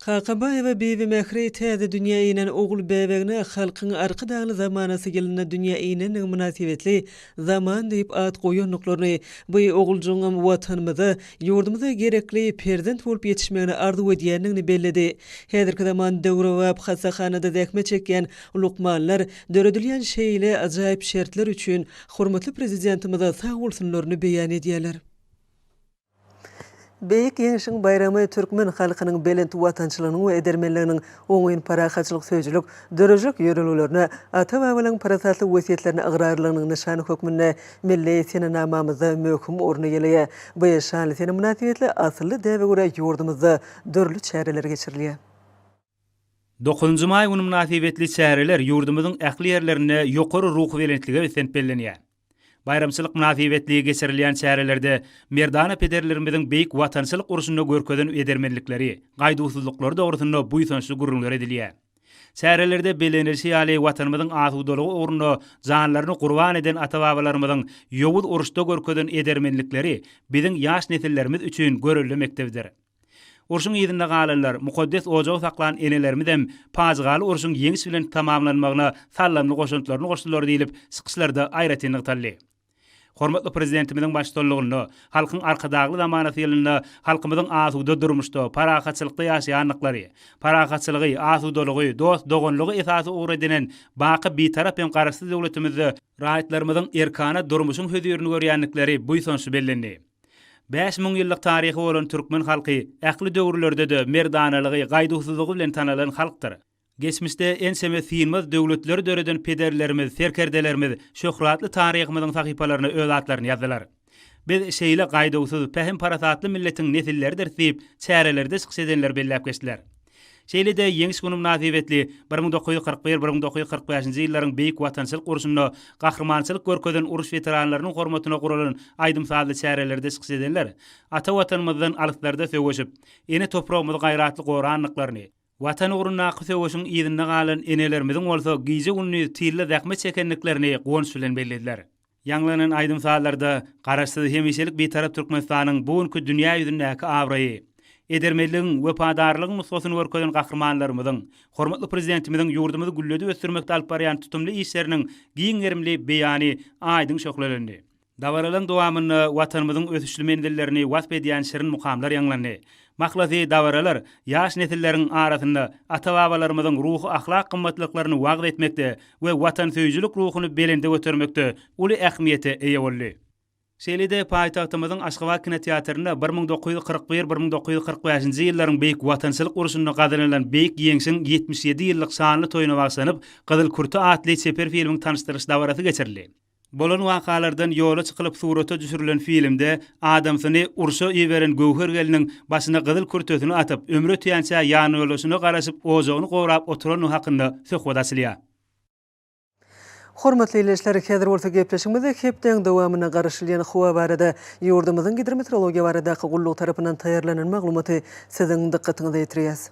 Kakabaýewa Bibimähri täze dünýä inen ogul bäbegine Halkyň Arkadagly zamanasy ýylynda dünýä inendigi mynasybetli Zaman diýip at goýandyklaryny, bu oguljygyňam Watanymyza, ýurdumyza gerekli perzent bolup ýetişmegini arzuw edýändigini belledi. Häzirki zaman döwrebap hassahanada zähmet çekýän lukmanlar döredilýän şeýle ajaýyp şertler üçin hormatly Prezidentimize sagbolsunlaryny beýan edýärler. Beýik Ýeňşiň baýramy türkmen halkynyň belent watançylygynyň we edermenliginiň, oňyn parahatçylyk söýüjilik, döredijilik ýörelgelerine, ata-babalaryň parasatly wesýetlerine ygrarlylygynyň nyşany hökmünde milli senenamamyzda möhüm orun eýeleýär. Bu şanly sene mynasybetli asylly däbe görä ýurdumyzda dürli çäreler geçirilýär. Dokuzynjy maý güni mynasybetli çäreler ýurdumyzyň ähli ýerlerinde ýokary ruhubelentlige beslenip bellenýär. Baýramçylyk mynasybetli geçirilýän çärelerde merdana pederlerimiziň Beýik Watançylyk urşunda görkezen edermenlikleri, gaýduwsyzlyklary dogrusynda buýsançly gürrüňler edilýär. Çärelerde bellenilişi ýaly, Watanymyzyň asudalygy ugrunda janlaryny gurban eden ata-babalarymyzyň ýowuz uruşda görkezen edermenlikleri biziň ýaş nesillerimiz üçin görelde mekdebidir. Urşuň yzynda galanlar, mukaddes ojagy saklan enelerimizem pajygaly urşuň ýeňiş bilen tamamlanmagyna saldamly goşantlaryny goşdular diýlip, çykyşlarda aýratyn nygtaldy. Hormatly Prezidentimiziň baştutanlygynda Halkyň Arkadagly zamanasy ýylynda halkymyzyň asuda durmuşda, parahatçylykda ýaşaýandyklary, parahatçylygy, asudalygy, dost-doganlygy esasy ugur edinen baky Bitarap hem Garaşsyz döwletimizde raýatlarymyzyň erkana durmuşyň hözirini görýändikleri buýsançly bellendi. 5000 ýyllyk taryhy bolan türkmen halky ähli döwürlerde-de merdanalygy, gaýduwsyzlygy bilen tanalan halkdyr. Geçmişde ençeme synmaz döwletleri döreden pederlerimiz, serkerdelerimiz şöhratly taryhymyzyň sahypalaryna öz atlaryny ýazdylar. Biz şeýle gaýduwsyz, pähim-parasatly milletiň nesilleridiris diýip, çärelerde çykyş edenler belläp geçdiler. Şeýle-de Ýeňiş güni mynasybetli 1941, 1945-nji ýyllaryň Beýik Watançylyk urşunda gahrymançylyk görkezen uruş weteranlarynyň hormatyna guralan aýdym-sazly çärelerde çykyş edenler ata Watanymyzdan alyslarda söweşip, ene topragymyzy gaýratly gorandyklaryny, Watan ugrundaky söweşiň yzynda galan enelerimiziň bolsa gije-gündiz tylda zähmet çekendiklerini guwanç bilen bellediler. Ýaňlanan aýdym-sazlarda Garaşsyz, hemişelik Bitarap Türkmenistanyň bu günki dünýä ýüzündäki abraýy, edermenligiň, wepadarlygyň nusgasyny görkezen gahrymanlarymyzyň, hormatly Prezidentimiziň ýurdumyzy gülledip ösdürmekde alyp barýan tutumly işleriniň giň gerimli beýany aýdyň şöhlelendi. Dabaralaryň dowamynda Watanymyzyň ösüşli menzillerini wasp edýän şirin mukamlar ýaňlandy. Mahlasy, dabaralar ýaş nesilleriň arasynda ata-babalarymyzyň ruhy-ahlak gymmatlyklaryny wagyz etmekde we watansöýüjilik ruhuny belende götermekde uly ähmiýete eýe boldy. Şeýle-de paýtagtymyzyň Aşgabat kinoteatrynda 1941, 1945-nji ýyllaryň Beýik Watançylyk urşunda gazanylan Beýik Ýeňşiň 77 ýyllyk şanly toýuna bagyşlanyp, Gyzyl kürte atly çeper filmiň tanyşdyryş dabarasy geçirildi. Bolan wakalardan ýola çykylyp surata düşürilen filmde adamsyny urşa iberen Göwher gelniň başyna gyzyl kürtesini atyp, ömri ötýänçä ýanýoldaşyna garaşyp ojagyny gorap oturandygy hakynda söhbet açylýar. Hormatly ildeşler, häzir bolsa gepleşigimizde hepdäň dowamynda garaşylýan howa barada ýurdumyzyň Gidrometeorologiýa baradaky gullugy tarapyndan taýýarlanan maglumaty siziň dykgatyňyza ýetirýäs.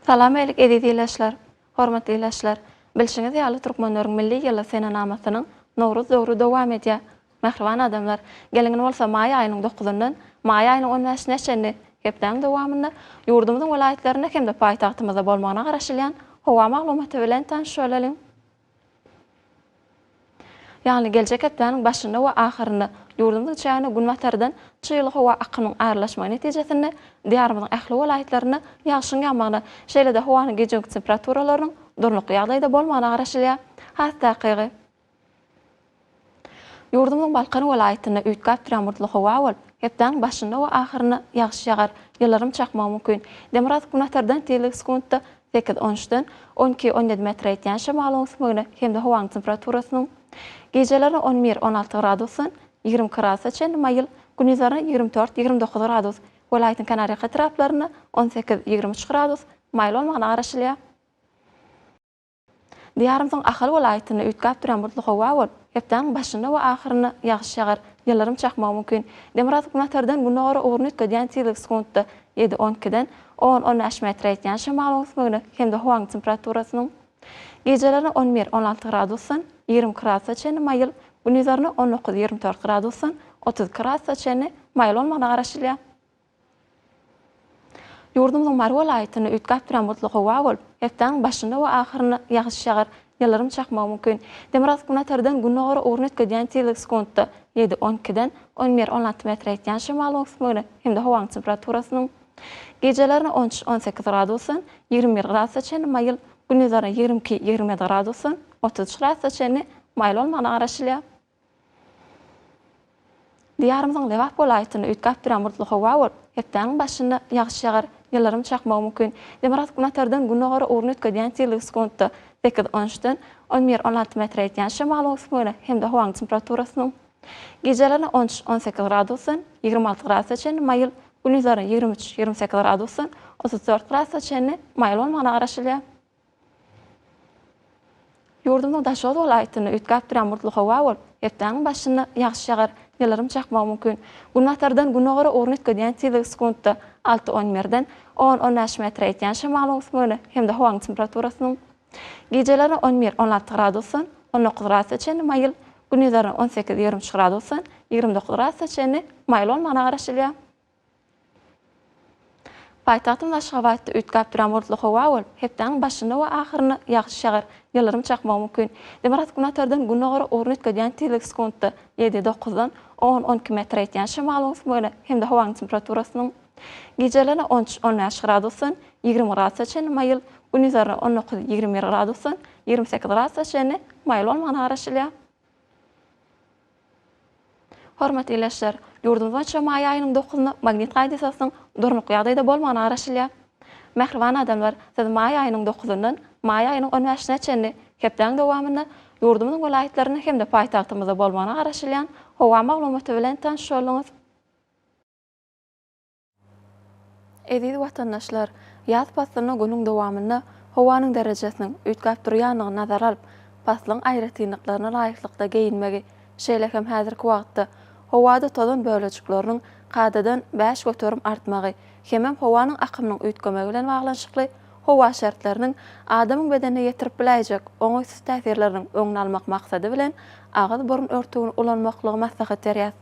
Salam älik eziz ildeşler! Hormatly ildeşler! Bilşiňiz ýaly türkmenleriň milli ýyly senenamasynyň Nowruz döwri dowam edýär. Mähriban adamlar, geliň indi bolsa maý aýynyň dokuzyndan maý aýynyň on bäşine çenli hepdäň dowamynda ýurdumyzyň welaýatlarynda hem-de paýtagtymyzda bolmagyna garaşylýan howa maglumaty bilen tanyş bolalyň. Ýagny geljek hepdäniň başynda we ahyrynda ýurdumyzyň çägine günbatardan çygly howa akymyň aralaşmagy netijesinde Diýarymyzyň ähli welaýatlarynda ýagşyň ýagmagyna, şeýle-de howanyň gijeki temperaturalarynyň durnukly ýagdaýda bolmagyna garaşylýar. Has takygy. Ýurdumyzyň Balkan welaýatynda üýtgäp durýan bulutly howa bolup, hepdäniň başynda we ahyrynda ýagyş ýagar, ýyldyrym çakmagy mümkin. Demirgazyk-günortadan tizligi sekuntda sekiz, on üçden on iki, on ýedi metre ýetýän şemalyň öwüsmegine hem-de howanyň temperaturasynyň gijelerine on bir, on alty gradusdan 22 gradusa çenli maýyl, gündizlerine 24, 29 gradus, welaýatyň kenarýaka etraplarynda 18, 23 gradus maýyl bolmagyna garaşylýar. Diýarymyzyň Ahal welaýatynda üýtgäp durýan bulutly howa bolup, hepdäniň başynda we ahyrynda ýagyş ýagar, ýyldyrym çakmagy mümkin. Demirgazyk-günbatardan gündogara ugruny üýtgedýän tizligi sekuntda ýedi, on ikiden on, on bäş metre ýetýän şemalyň öwüsmegine hem-de howanyň temperaturasynyň gijelerine on bir, on alty gradusdan 22 gradusa çenli maýyl, gündizlerine on dokuz, 24 gradusdan 32 gradusa çenli maýyl bolmagyna garaşylýar. Ýurdumyzyň Mary welaýatynda üýtgäp durýan bulutly howa bolup, hepdäniň başynda we ahyrynda ýagyş ýagar, ýyldyrym çakmagy mümkin. Demirgazyk-günbatardan gündogara ugruny üýtgedýän tizligi sekuntda ýedi, on ikiden on bir, on alty metre ýetýän şemalyň öwüsmegine hem-de howanyň temperaturasynyň gijelerine on üç, on sekiz gradusdan 21 gradusa çenli maýyl, gündizlerine 22, 27 gradusdan 33 gradusa çenli maýyl bolmagyna garaşylýar. Diýarymyzyň Lebap welaýatynda üýtgäp durýan bulutly howa bolup, hepdäniň başynda ýagyş ýagar, ýyldyrym çakmagy mümkin. Demirgazyk-günbatardan gündogara ugruny üýtgedýän tizligi sekuntda sekiz, on üçden on bir, on alty metre ýetýän şemalyň öwüsmegine hem-de howanyň temperaturasynyň gijelerine on üç, on sekiz gradusdan 26 gradusa çenli maýyl, gündizlerine 23, 28 gradusdan 34 gradusa çenli maýyl bolmagyna garaşylýar. Ýurdumyzyň Daşoguz welaýatynda üýtgäp durýan bulutly howa bolup, hepdäniň başynda ýagyş ýagar, ýyldyrym çakmagy mümkin. Günbatardan gündogara ugruny üýtgedýän tizligi sekuntda alty, on birden on, on bäş metre ýetýän şemalyň öwüsmegine hem-de howanyň temperaturasynyň gijelerine on bir, on alty gradusdan on dokuz gradusa çenli maýyl, gündizlerine on sekiz, 23 gradusdan 29 gradusa çenli maýyl bolmagyna garaşylýar. Paýtagtymyz Aşgabatda üýtgäp duran bulutly howa bolup, hepdäniň başynda we ahyrynda ýagyş ýagar, ýyldyrym çakmagy mümkin. Demirgazyk-günbatardan gündogara ugruny üýtgedýän tizligi sekuntda ýedi, dokuzdan on, on iki metre ýetýän şemalyň öwüsmegine hem-de howanyň temperaturasynyň gijelerine on üç, on bäş gradusdan 20 gradusa çenli maýyl, gündizlerine on dokuz, 21 gradusdan 28 gradusa çenli maýyl bolmagyna garaşylýar. Hormatly ildeşler! Ýurdumyz boýunça maý aýynyň dokuzynda magnit hadysasynyň durnukly ýagdaýda bolmagyna garaşylýar. Mähriban adamlar, siz maý aýynyň dokuzyndan maý aýynyň on bäşine çenli hepdäň dowamynda ýurdumyzyň welaýatlarynda hem-de paýtagtymyzda bolmagyna garaşylýan howa maglumaty bilen tanyş bolduňyz. Eziz watandaşlar, ýaz paslynda günüň dowamynda howanyň derejesiniň üýtgäp durýandygyny nazara alyp, paslyň aýratynlyklaryna laýyklykda geýinmegi, şeýle hem häzirki wagtda howada tozan bölejikleriniň kadadan 5% artmagy hemem howanyň akymynyň üýtgemegi bilen baglanyşykly howa şertleriniň adamyň bedenine ýetirip biläýjek oňaýsyz täsirleriniň öňüni almak maksady bilen agyz-burun örtügini ulanmaklygy maslahat berýäs.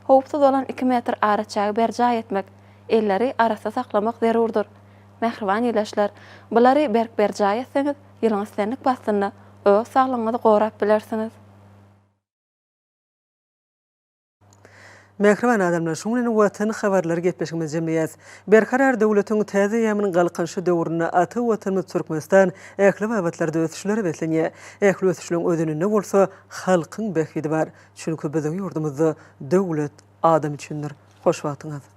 Howpsuz bolan iki metr araçägi berjaý etmek, elleri arassa saklamak zerurdyr. Mähriban ildeşler, bulary berk berjaý etseňiz, ýylyň islendik paslynda öz saglygyňyzy gorap bilersiňiz. Mähriban adamlar, şunuň bilen Watan habarlary gepleşigimizi jemleýäs. Berkarar döwletiň täze eýýamynyň Galkynyşy döwründe ata Watanymyz Türkmenistan ähli babatlarda ösüşlere beslenýär. Ähli ösüşleriň özeninde bolsa halkyň bähbidi bar. Çünki biziň ýurdumyzda döwlet adam üçindir. Hoş wagtyňyz!